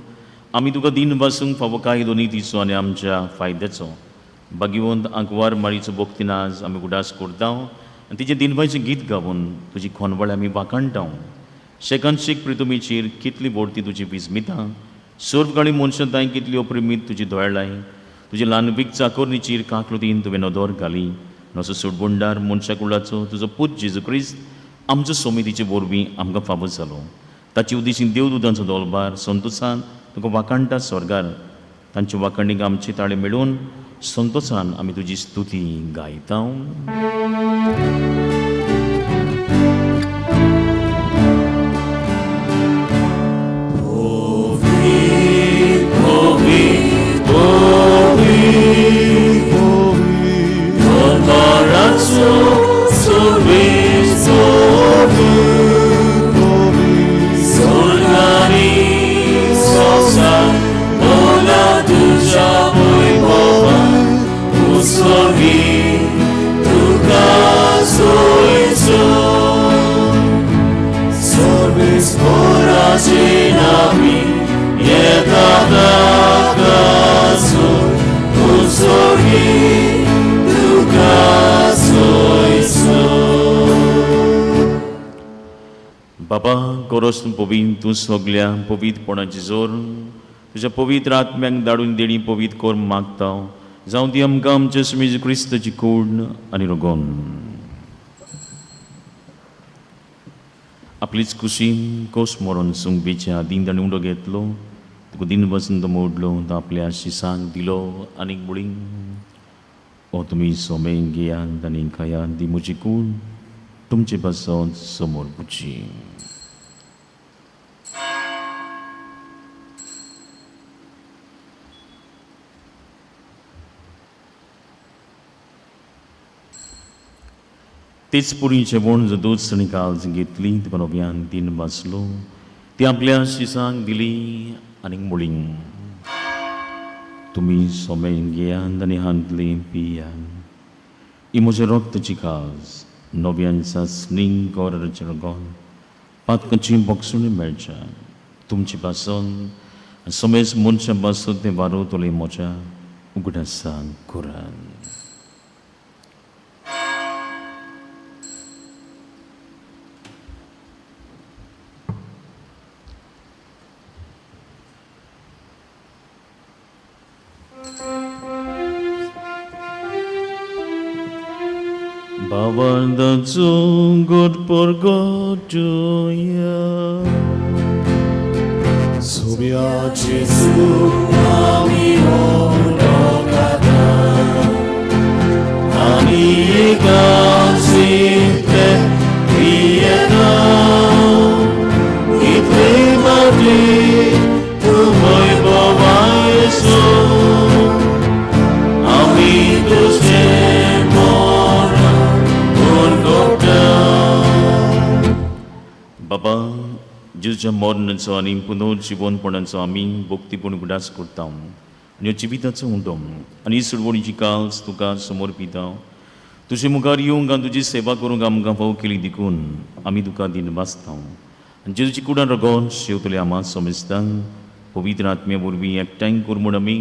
आमी तुका दिन वासूंक फावो कायदो नितीचो आनी आमच्या फायद्याचो भाग्यवंत आंकवार मारीचो भक्तीन आज आमी उडास करता आनी तिजें दिनवायचें गीत गावन तुजी खोनवळ आमी वाखाणटा. शेकान शेक प्रितुमीचेर कितली व्हडती तुजी विस्मिता, सर्वकाळी मनशां तांय कितली अप्रिमीत तुजी दोळाय, तुजी ल्हानवीक चाकोरणीचेर काकलुतीन तुवें नदर घाली. नसो सुटबुंडार मनशा कुळाचो तुजो पूत जेजू क्रिस्त आमचो समितीचे वरवीं आमकां फावो जालो. ताची उद्देशीन देवदूतांचो दोलबार संतोसान तुका वाखाणटा स्वर्गार. तांचे वाखाणीक आमची ताळे मेळून संतोसान आमी तुजी स्तुती गायता. बाबा कोरोस पवीन तूं सगल्या पवित्रपणाची जोर तुज्या पवित्र आत्म्याक धाडून देणी पवित्र कोर मागता. जावं ती आमकां आमच्या सुमीज क्रिस्ताची कूड आनी रोगोन आपलीच कुशी कोस मरोन सुंगबीच्या आदीं ताणें उंडो घेतलो, तुका दिन वसंत मोडलो, तो आपल्या शिसांक दिलो आनीक मुळी ओ तुमी सोमे घेयात आनी खायात, ती म्हजी कूड तुमचे पासत समोर पुची. तेच पुरी जेवण दूद आनी काल्ज घेतली, तुका नव्यान तीन वाचलो, ती आपल्या शिसांक दिली आनी मुळी तुमी सोमे घेयात आनी हांतली पियात, ही म्हजें रक्तची काज नव्यान सासणींग कोराचें रगोन पातकाची बोगसुणी मेळच्या तुमचे पासून समेज मनशां पासून तें वारवतलें म्हज्या उगडासान कुरान. भावार्थाचो गोड परगटुया. सोम्या जेजू आमी ओळखता आनी एकाचींतले पियेता इतले फावटी तूं वैभवायसो आमी तुजें मरण उरगोटा. बाबा जेजूच्या मरणाचो आनी पुनर्जिवनपणाचो आमी भक्तीपूर्ण उगडास करता आनी ह्या जिविताचो उंडो आनी ही सुडवणीची काल्स तुका समोर पिता. तुजे मुखार येवंक आनी तुजी सेवा करूंक आमकां फावो केली देखून आमी तुका दिन वाचता. आनी जेजूची कुडान रगोन शेवतले आमा समेस्तांक पवित्र आत्म्या वरवीं एकठांय कर म्हूण आमी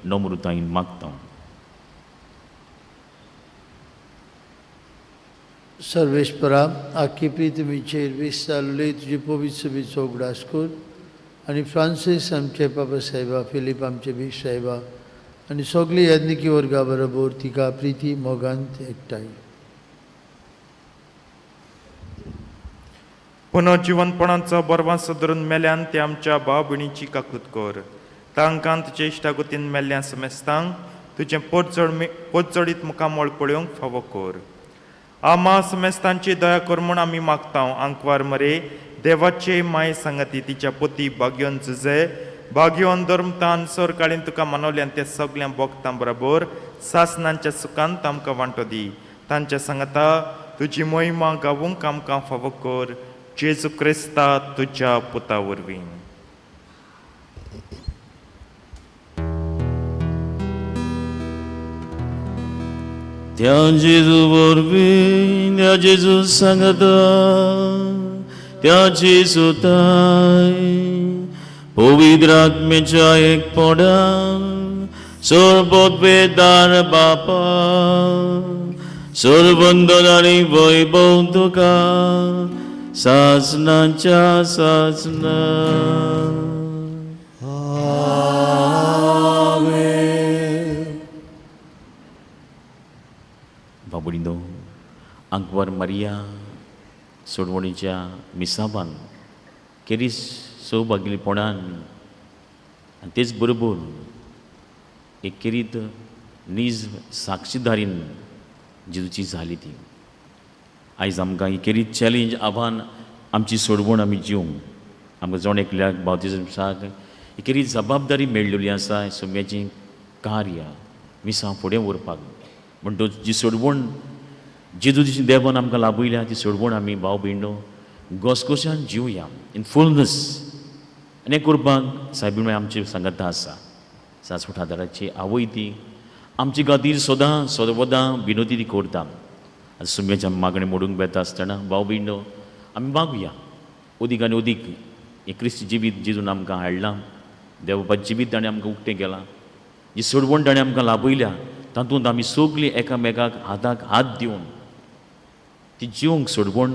नम्रतायेन मागता. सर्वेस्परा आखी प्रितमीचेर विस्तारले तुजे पवित्र सभेचो उगडास कर आनी फ्रांसीस आमचे बाबा साहेबा, फिलीप आमचे बीश साहेबा आनी सगळी याज्ञिकी वर्गा बरोबर तिका प्रिती मोगांत एकठांय. पुनर्जिवनपणाचो बरवास धरून मेल्यान ते आमच्या भाव भयणीची काकूत कर. तांकां तुजे इश्टागतीन मेल्ल्या समेस्तांक तुजें पोटजडीत मुखामळ पळोवंक फावो कर. आमा समेस्तांची दया कर म्हूण आमी मागता. आंकवार मरे देवाचे माये सांगाती तिच्या पोती बागयोन जुजे बागयोन धर्मतान सरकाळीन तुका मानवल्यान ते सगळ्या भोगतां बरोबर सासनांच्या सुखान आमकां वांटो दी. तांच्या सांगाता तुजी मोहिमा गावूंक आमकां फावो कर. जेजू क्रिस्ता तुज्या पुता वरवीं. त्या जेजू वरवीं, त्या जेजू सांगता, त्या जेजूताय पवित्र आत्म्याच्या एकपणान सर्वोत्वेदार बापा सर्वंदन आनी वैभव तुका सासनाच्या सासना. बाबुलिंदो, आंकवार मारिया सोडवणीच्या मिसाबान केरीस सौभाग्यपणान आनी तेच बरोबर एक केरीत नीज साक्षीदारीन जेजूची झाली ती. आयज आमकां ही केरीत चॅलेंज आव्हान आमची सोडवण आमी जिवंक आमकां जण एकल्याक बावतिज्माक ही केरी जबाबदारी मेळ्ळेली आसा सोम्याचें कार्य मिसां फुडें व्हरपाक. म्हणटच जी सोडवण जेजूची देवान आमकां लाभयल्या ती सोडवण आमी भाव भयणो घसघश्यान जिवया इन फुलनस. आनी हें करपाक सायबीण आमची सांगाता आसा. सासवट आदाराची आवय ती आमची खातीर सदां सर्वदां विनोदी ती करता. आनी सुम्याच्या मागणें मोडूंक वेता आसतना भाव भयणो आमी मागुया अदीक आनी अदीक हें क्रिस्त जिवीत जेजून आमकां हाडलां, देवबापाचें जिवीत ताणें आमकां उक्तें केलां, जी सोडवण ताणें आमकां लाभयल्या तातूंत आमी सगळीं एकामेकाक हाताक हात दिवन ती जिवंक सोडवण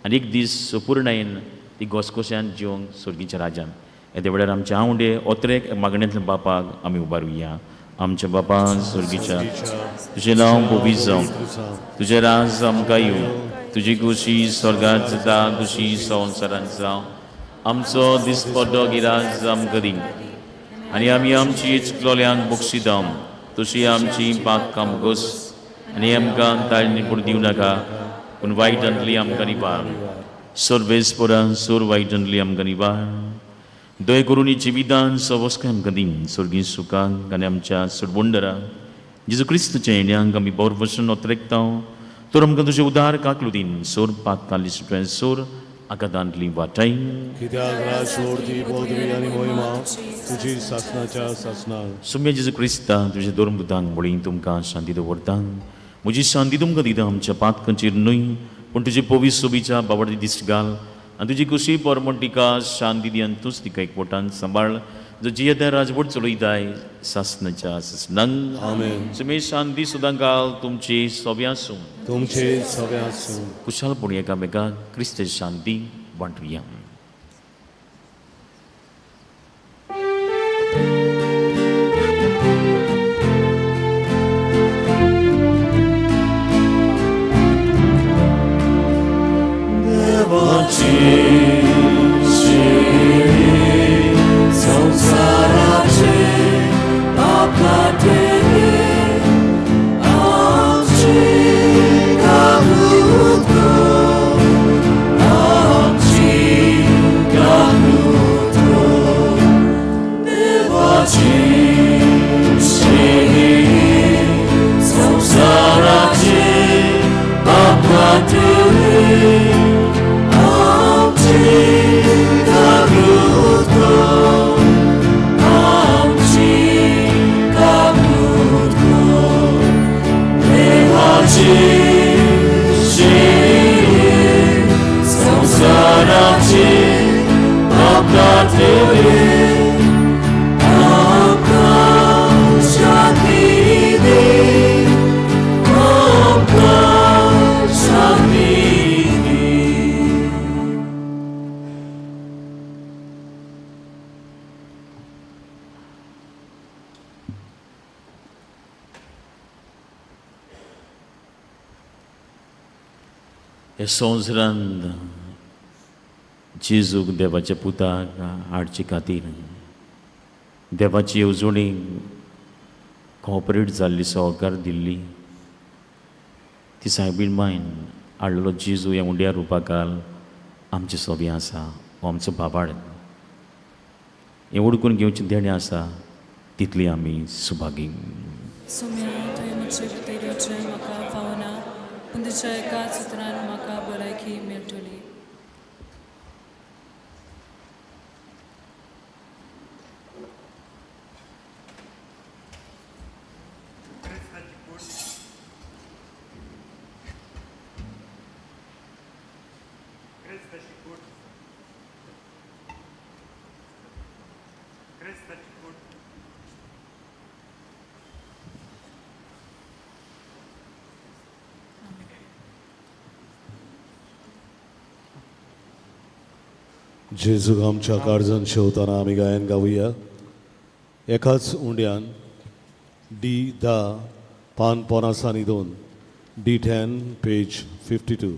आनी एक दीस सपुर्णायेन ती घसघश्यान जिवंक सर्गीच्या राजान. येद्या वेळार आमचे आवंडे ओत्रेक मागण्यांतल्या बापाक आमी उबारुया. आमच्या बापा सर्गीच्या, तुजें नांव पवित्र जावं, तुजें राज आमकां येवं, तुजी खोशी स्वर्गांत जाता तशी संवसारांत जावं. आमचो दिसपड्डो गिराज आमकां दी आनी आमी आमची चुकलोल्यांक बक्षिता तशी आमची पाक कामगोस आनी आमकां ताळणी पूण दिवं नाका पूण वायटांतली आमकां निवार. सर्वेस्परान सोर वायटांतली आमकां निवार. दय करून ही जिवितान सवस्काय आमकां दी सर्गी सुखांक आनी आमच्या सोडबोंडरा जेजू क्रिस्तूच्या येण्यांक आमी बोरवसून ओत्रेकता तर आमकां तुजें उदार काकलू दीन सोर पातकाली सुटवें सोर आकादांतली वाटाय. कित्याक राज सोडती पदवी आनी मोहिमा तुजी सासनाच्या सासना. सुम्या जेजू क्रिस्ता तुज्या दोरमुदांक मुळी तुमकां शांती दवरता. म्हजी शांती तुमकां दिता आमच्या पातकांचेर न्हय पूण तुजी पवित्र सोबीच्या बाबडी दिश्ट घाल आनी तुजी कुशी परमण तिका शांती दी आनी तूंच तिका एकवटान सांबाळ जो जियेता राजवट चलयताय सासनाच्या सासनांक. आमेन. सुमे शांती सुद्दां घाल तुमची सोब्या आसूं, तुमचे सगळे आसूं. कुशालपणी एकामेकाक क्रिस्त शांती वांटुया. देवाची शिरी संवसाराचे पापाटेली आमची काकूत कर, आमची हे संवसारांत जेजूक देवाच्या पुताक हाडचे खातीर देवाची येवजणी कॉपरेट जाल्ली, सहकार दिल्ली ती सायबीण मायन हाडलेलो जेजू ह्या उंड्या रुपाकाल आमचे सोबें आसा, हो आमचो बाबाड. हें उडकून घेवचें देणें आसा तितली आमी सुभागी. सोम्या, तुवें म्हजे भितर येवचें म्हाका फावना, पूण तुज्या एकाच उतरान म्हाका भलायकी मेळटली. जेजूक आमच्या काळजान शेवतना आमी गायन गावया एकाच उंड्यान डी 10 पान 52, डी 10 पेज 52.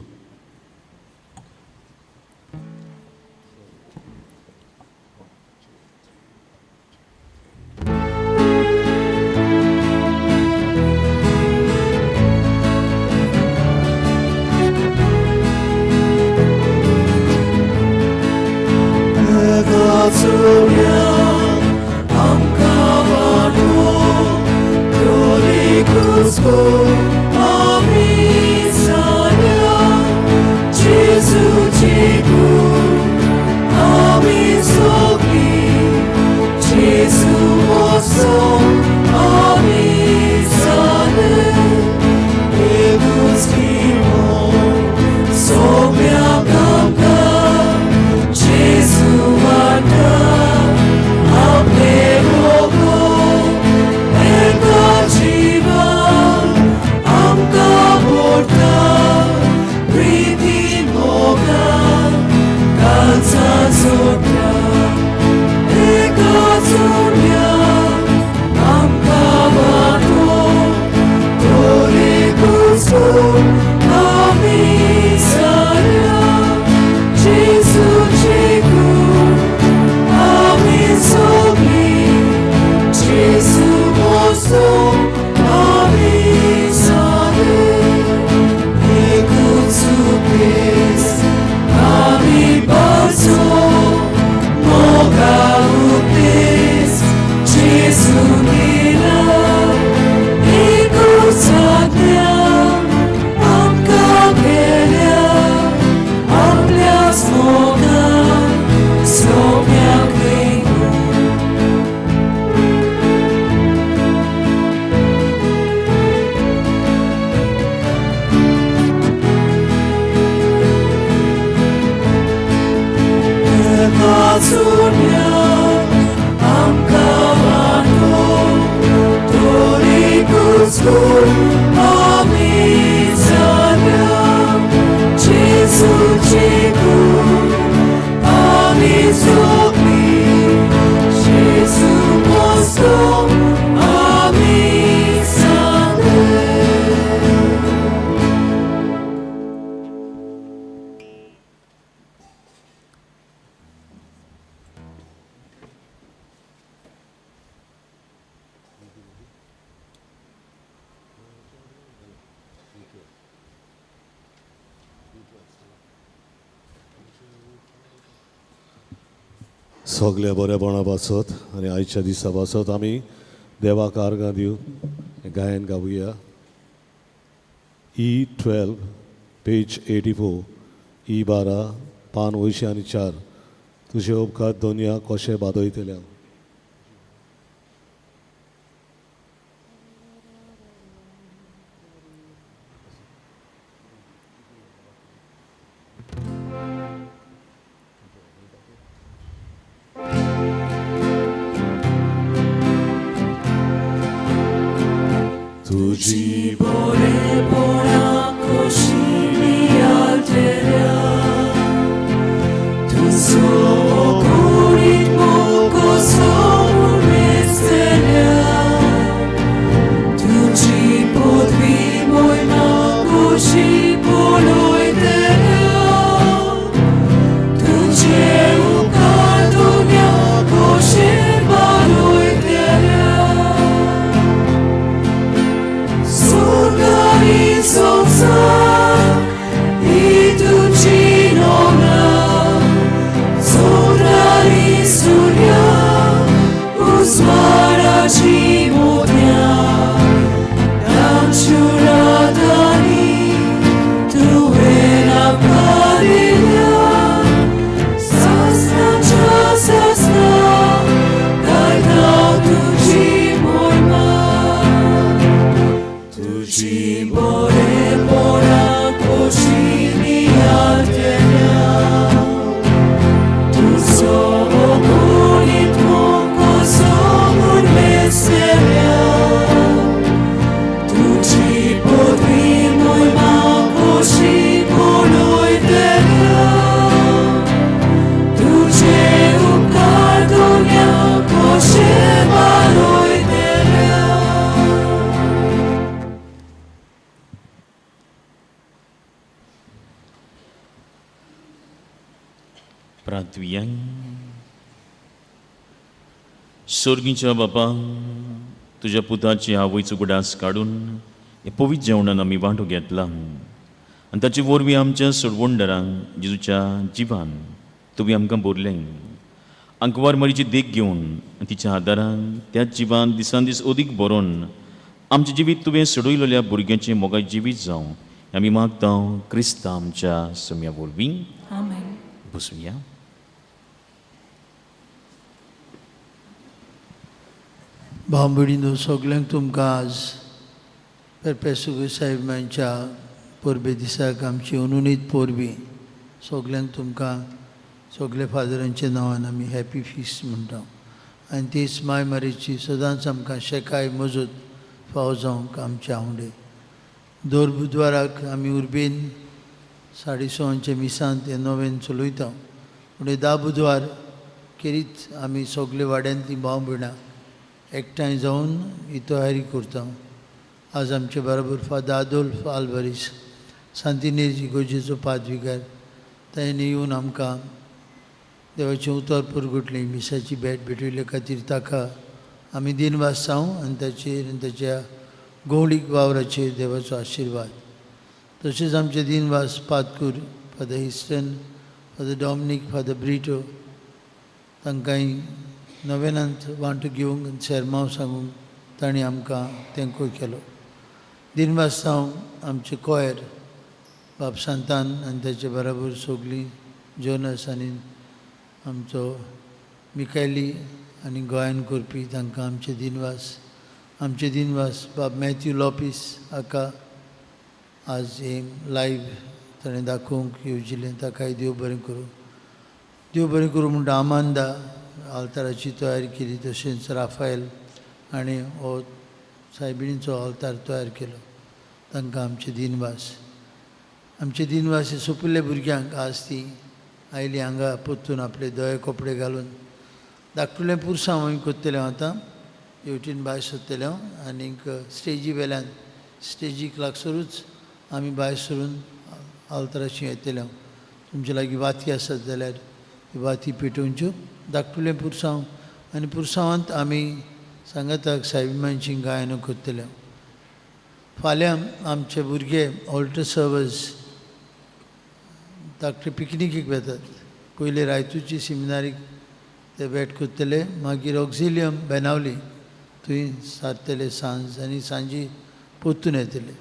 सगल्या बऱ्यापणा पासत आनी आयच्या दिसा पासत आमी देवाक आर्गां दिवन गायन गावया. ई 12 पेज 84, ई 12 पान 84. तुजे उपकार दोनया कशें बादयतले. तुजी बरेपणा कशी मिळालतेल्या, तुजो कुडीत मोगोसो उमेजतेल्या, तुजी पदवी मोयमा कशी पळयतेल्या. प्रार्थुया. सोर्गीच्या बापा, तुज्या पुताची आवयचो उगडास काडून हे पवित्र जेवणान आमी वांटो घेतला आनी ताचे वरवीं आमच्या सोडवणदारांक जेजूच्या जिवान तुवें आमकां भरलें. आंकवार मरीची देख घेवन आनी तिच्या आदारान त्याच जिवान दिसान दीस अदीक बरोवन आमचें जिवीत तुवें सोडयलेल्या भुरग्यांचें मोगा जिवीत जावं, आमी मागता क्रिस्ता आमच्या सम्या वरवीं. आमेन. बसुया. भाव भयणींनो, सगल्यांक तुमकां आज पेरपेसुगू साहेबांच्या परबे दिसाक आमची अनुनीत परबी सगल्यांक तुमकां सगल्या फादरांच्या नांवान आमी हॅपी फिस्ट म्हणटा. आनी तीच माय मारीची सदांच आमकां शेकाय मजत फावो जावंक आमचे आवडे. दर बुधवाराक आमी उर्बेन 6:30 मिसांत हें नोवेन चलयता. पूण 10 बुधवार खेरीत आमी सगले वाड्यांतलीं भाव भयणां एकठांय जावन ही तयारी करता. आज आमचे बरोबर फादर आदोल्फ आल्वारीस, सांतिनेज इगोर्जेचो पादविगार, ताणें येवन आमकां देवाचें उतर परगटलें. मिसाची भेट भेटयल्ले खातीर ताका आमी दिनवास जावं आनी ताचेर आनी ताच्या गौडीक वावराचेर देवाचो आशिर्वाद. तशेंच आमचे दिनवास पादकूर father Easton, father Dominic, father Brito, तांकांय नवेनांत वांटो घेवंक आनी सेरमांव सांगूंक तांणी आमकां तेंको केलो. दिनवास जावं आमचे कोयर बाब सांतान आनी ताचे बराबर सगलीं जोनस आनी आमचो मिकायली आनी गोंयान करपी तांकां आमचे दिनवास. आमचे दिनवास बाब मॅथ्यू लोपीस हाका आज हें लायव्ह ताणें दाखोवंक येवजिलें, ताकाय देव बरें करूं. देव बरें करूं म्हणटा. आमांदा आल्ताराची तयारी केली, तशेंच राफायल आनी हो सायबिणीचो आल्तार तयार केलो, तांकां आमचे दिनवास. आमचे दिनवास हे सोंपिल्ल्या भुरग्यांक आज ती आयली हांगा परतून आपले धवे कपडे घालून. धाकटुलें पुरसांव आमी करतले हांव आतां हेवटेन भायर सोदतले हांव आनीक स्टेजी वेल्यान स्टेजीक लागसरूच आमी भायर सरून आल्ताराशी येतले हांव. तुमचे लागीं वाती आसत जाल्यार ती वाती पेटोवच्यो. धाकटुलें पुरसांव आनी पुरसांवांत आमी सांगाताक सायबिमांची गायनां करतले. फाल्यां आमचे भुरगे ऑल्टर सर्वस धाकटे पिकनिकेक वेतात. पयले रायतूरची सिमिनारीक ते भेट करतले, मागीर ऑक्झिलियम बेनावली थंय सारतले सांज आनी सांजी परतून येतले.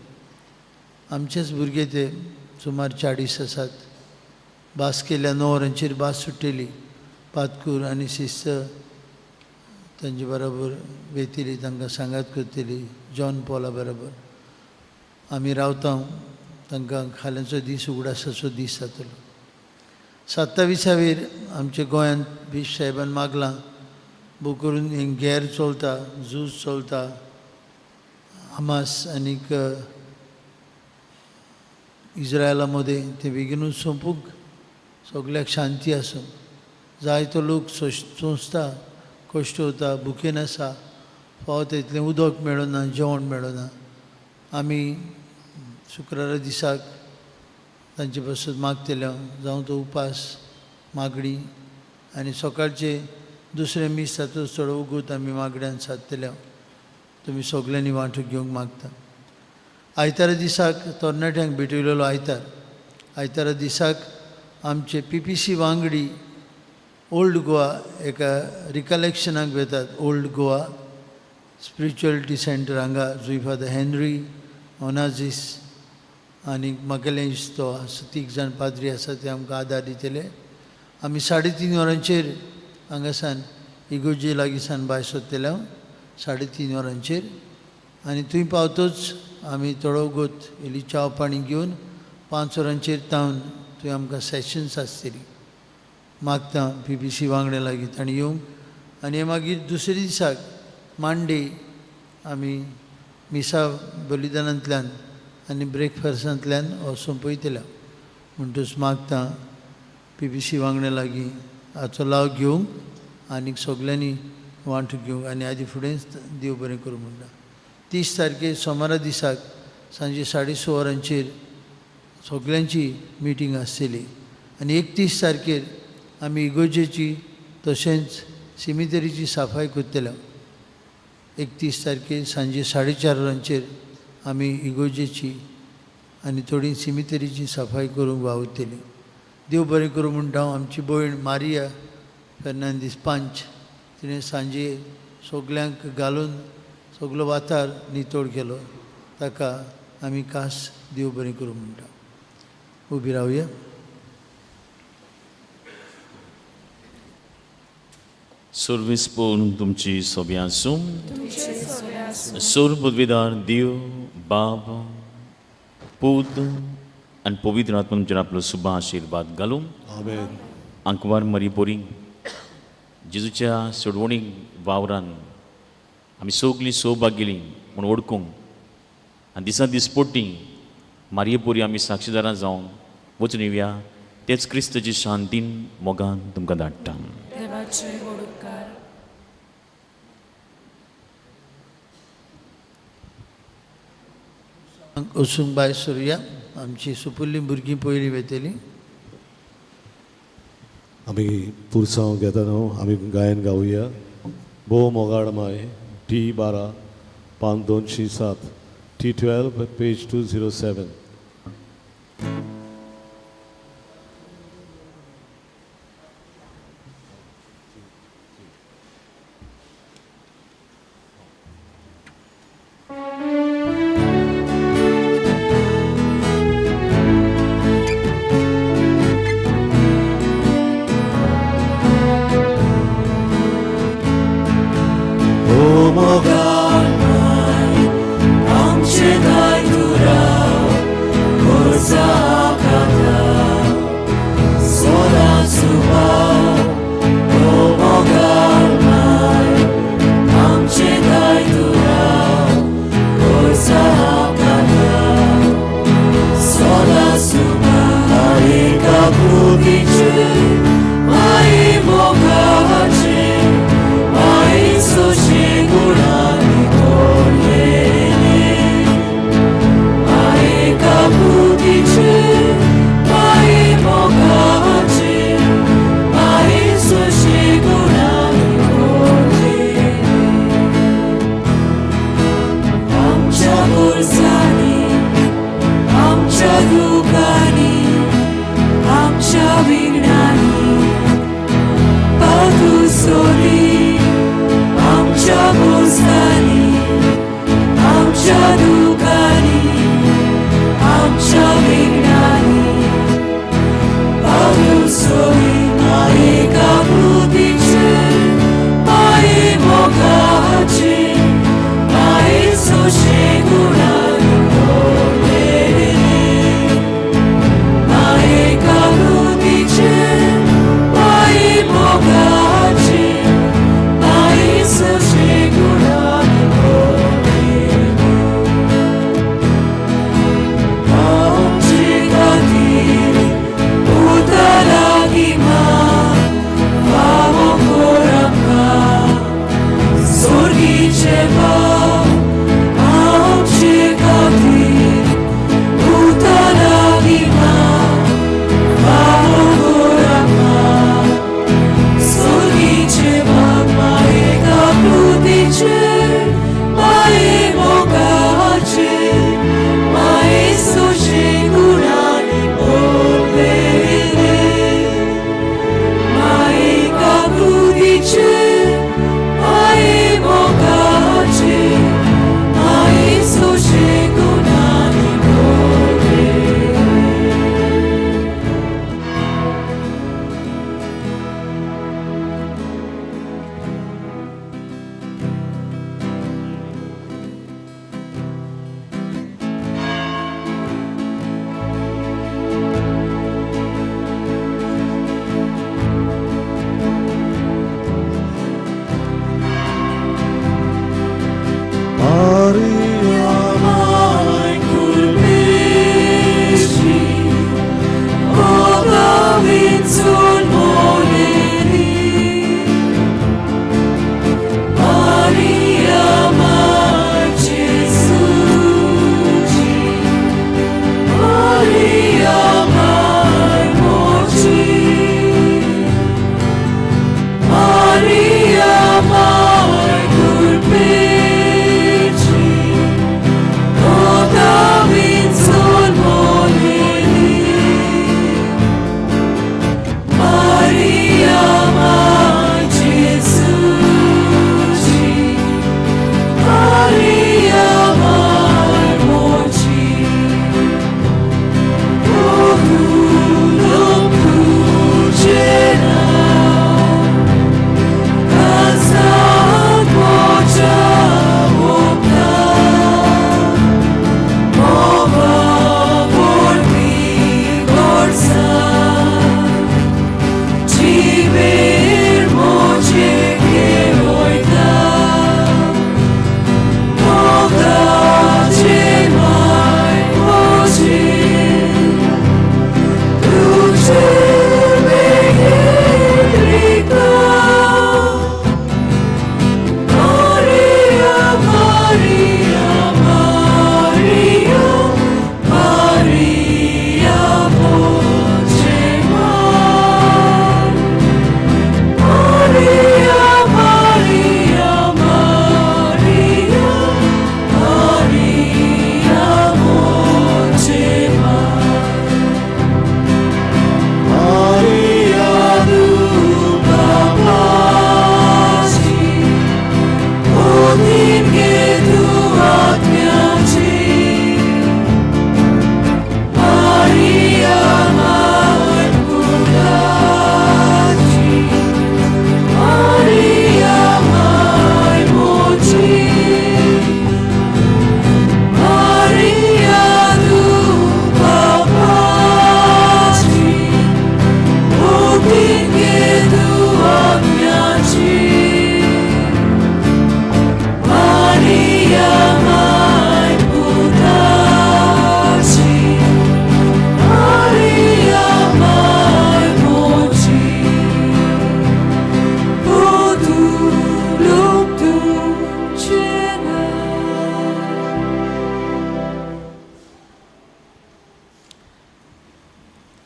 आमचेच भुरगे ते सुमार 40 आसात. भास केल्या 9 वरांचेर भास सुट्टली. पातकूर आनी शिस्त तांचे बरोबर वेतली, तांकां सांगात करतली. जॉन पॉला बरोबर आमी रावता. तांकां फाल्यांचो दीस उगडासाचो दीस जातलो. 27 आमच्या गोंयांत बीश साहेबान मागलां बो करून हें गेर चलता, झूज चलता हमास आनीक इज्रायला मदें, तें बेगीनूच सोंपूंक सगल्याक शांती आसूं. जायतो लोक सोंसता, कश्ट वता, भुकेन आसा, फावो तितलें उदक मेळना, जेवण मेळना. आमी शुक्रारा दिसाक तांचे पासत मागतले हांव, जावं तो उपास मागणी आनी सकाळचें दुसरें मीस जातूच थोडो उगूत आमी मागण्यान सादतले हांव. तुमी सगल्यांनी वांटो घेवंक मागता. आयतारा दिसाक तरणाट्यांक भेटयलेलो आयतार. आयतारा दिसाक आमचे पी पी सी वांगडी ओल्ड गोवा एका रिकलेक्शनाक वेतात. ओल्ड गोवा स्पिरिच्युअलिटी सेंटर हांगा जुई फादर हेनरी ओनाजीस आनी म्हागेले इश्ट आसा, 3 जाण पाद्री आसा, ते आमकां आदार दितले. आमी 3:30 वरांचेर हांगासान इगोर्जे लागींसान भायर सोदतले हांव 3:30 वरांचेर आनी थंय पावतच आमी थोडो वगत इल्ली च्याव पाणी घेवन 5 वरांचेर तावन थंय आमकां सेशन्स आसतली. मागता पी पी सी वांगड्या लागीं तांणी येवंक. आनी मागीर दुसऱ्या दिसाक मांडे आमी मिसा बलिदानांतल्यान आनी ब्रेकफास्टांतल्यान हो सोंपयतले. म्हणटच मागता पी पी सी वांगड्या लागीं हाचो लाव घेवंक आनीक सगल्यांनी वांटो घेवंक आनी आदी फुडेंच देव बरें करूं म्हणटा. 30 तारखेर सोमारा दिसाक सांजे 6:30 वरांचेर सगल्यांची मिटींग आसतली आनी 31 तारखेर आमी इगोजेची तशेंच सिमितरीची साफाय करतले. 31 तारखेर सांजे 4:30 वरांचेर आमी इगोजेची आनी थोडी सिमितरीची सफाई करूंक वावुरतली. देव बरें करूं म्हणटा हांव. आमची भयण मारिया फेर्नांदीस पांच तिणें सांजे सगल्यांक घालून सगलो वाठार नितळ केलो. ताका आमी खास देव बरें करूं म्हणटा. उबी रावया. सर्वीस पळोवन तुमची सोबी आसूं. सोर पदवीदार देव बाब पूत आनी पवित्र आत्मा तुमचेर आपलो सुबा आशिर्वाद घालूं. आमेन. आंकवार मरी बोरी जेजूच्या सोडवणीक वावरान आमी सगलीं सौभाग्यली म्हूण वळखूंक आनी दिसा दिसपट्टी मारये पोरी आमी साक्षीदारां जावन वचून येवया. तेच क्रिस्ताची शांतीन मोगान तुमकां धाडटा. देवाचे व्हड उपकार. वचूंक भायर सरुया. आमची सुपुल्लीं भुरगीं पयलीं वेतलीं. आमी पुरसांव घेता न्हू, आमी गायन गावया. भोव मोगाळ माय, टी 12 पान 207, टी 12 पेज 207. आमचे दाय तूं राव,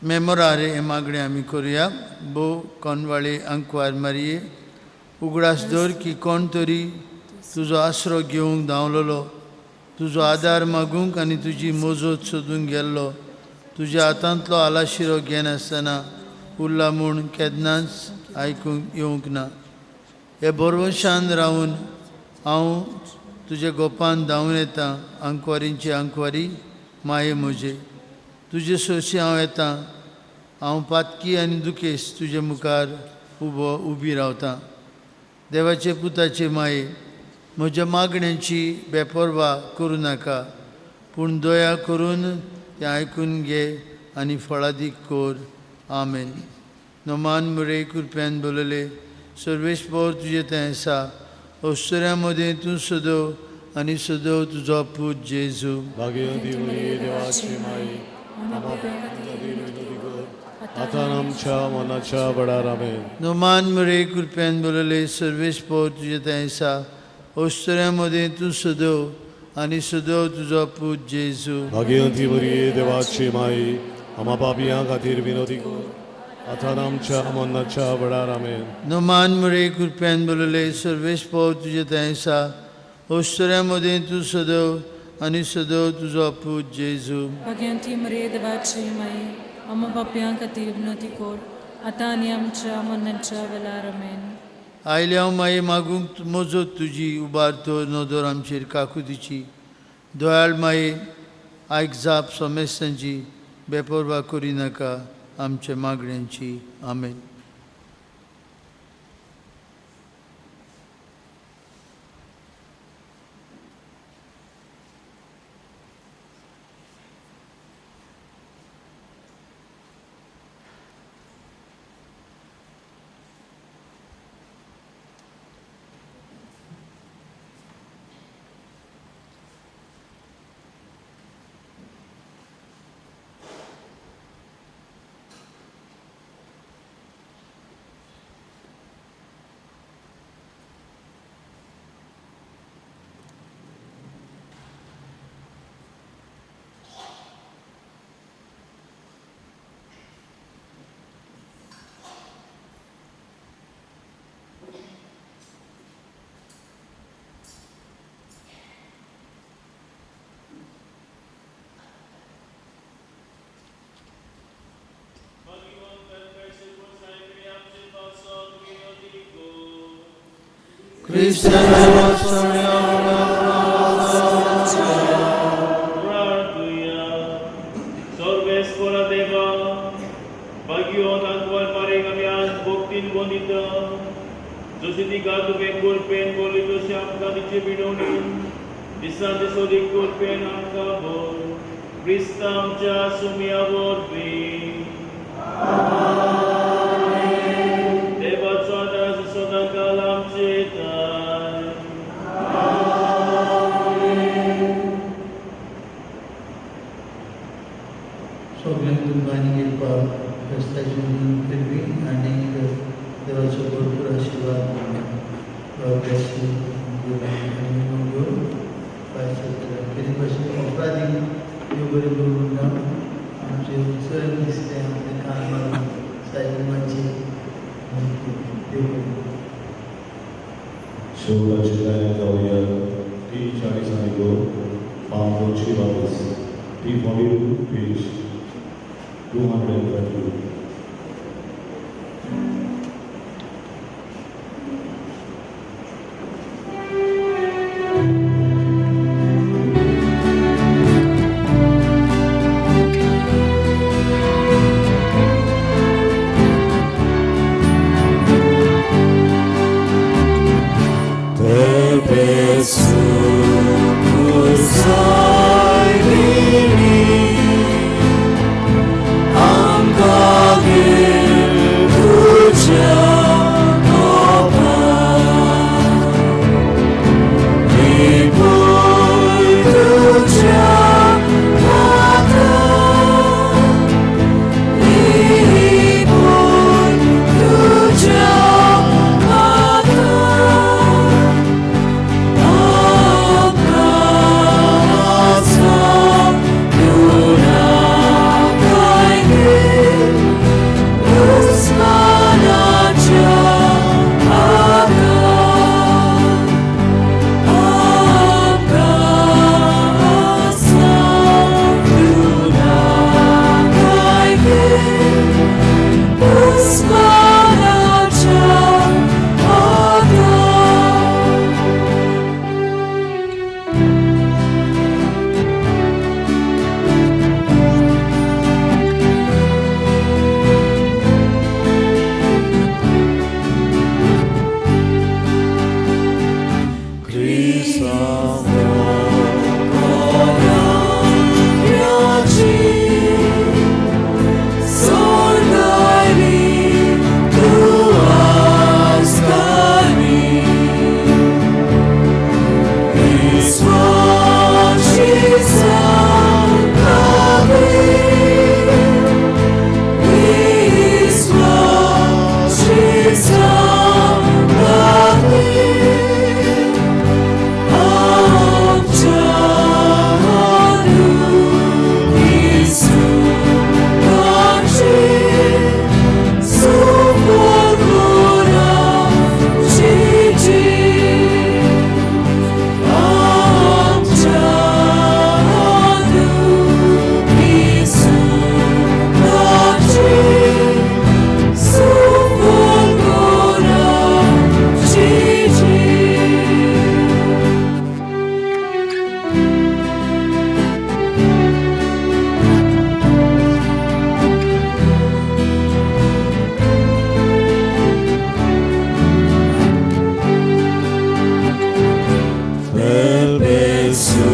मेमोरारे हें मागणें आमी करुया. भोव कोनवाळे आंकवार मारये, उगडास दवर की कोण तरी तुजो आसरो घेवंक धांवलेलो, तुजो आदार मागूंक आनी तुजी मोजत सोदूंक गेल्लो, तुज्या हातांतलो आलाशिरो घेनासतना उरला म्हूण केन्नाच आयकूंक येवंक ना. हे भरवशान रावन हांव तुजे गोपान धांवन येता. आंकवारींची आंकवारी माये म्हजे, तुजे सोशी हांव येता. हांव पातकी आनी दुखेस तुजे मुखार उबो उबी रावता. देवाचे पुताचे माये, म्हज्या मागण्यांची बेपर्वा करूं नाका, पूण दया करून तें आयकून घे आनी फळादीक कर. आमेन. नमान मुरे कृपयान बोलले सर्वेस्पर तुजें तें आसा. अस्तुऱ्यां मदें तूं सदव आनी सदव तुजो पूत जेजू. देवाची माई, आतां आमच्या मनाच्या वेळार. आमेन. नमान मुरे कृपयान बोलले सर्वेस्पर तुजें तें आसा. अस्तुऱ्यां मदें तूं सदव आनी सदव तुजो पूत जेजू. भाग्यवंती मरिये देवाची माई, आम्हा पापयां खातीर विनोदी कर, आतां आमच्या मरणाच्या वेळार. आमेन. नमान मुरे कृपयान बोलले सर्वेस्पर तुजें तें आसा. अस्तुऱ्यां मदें तूं सदव आनी सदव तुजो पूत जेजू. भाग्यांती मरे देवाची माई, आम्हा पापयां खातीर विनवती कर, आतां आनी आमच्या मरणाच्या वेळार. आमेन. आयल्या हांव माई मागूंक मोजत तुजी, उबार तर नदर आमचेर काकुतीची. दयाळ माई, आयक जाप सोमेस्तांची, बेपर्वा करिनाका आमच्या मागण्यांची. आमेन. सर्वेस्परा देवा, भाग्यवंत आंकवार मारेक आमी आज भक्तीन गोंदिता. जशी तिका तुवें कृपेन बोली तशी आमकां तिचे विनवणी दिसान दीस अदीक कृपेन आमकां भर. क्रिस्ता आमच्या सुमया वरवीं. देवाचो आदार सदांकाल आमचे थाय. सगळ्यांक तुमकां आनी कृपा फेस्ताची म्हणून फिरवी आनी देवाचो भरपूर आशिर्वाद तुमकां. God bless you. आनी घेवन भायर सरतले तेजे भाशेन अपराधी देव बरें करूं म्हणटा. आमचें चड दिसलें आमचें कान मारून सायबाची. देव बरें करूं. शेवटाचे गायन गावया. टी 40 आनी 2, पान 222, T 42, page 232. Amka Perpetuum.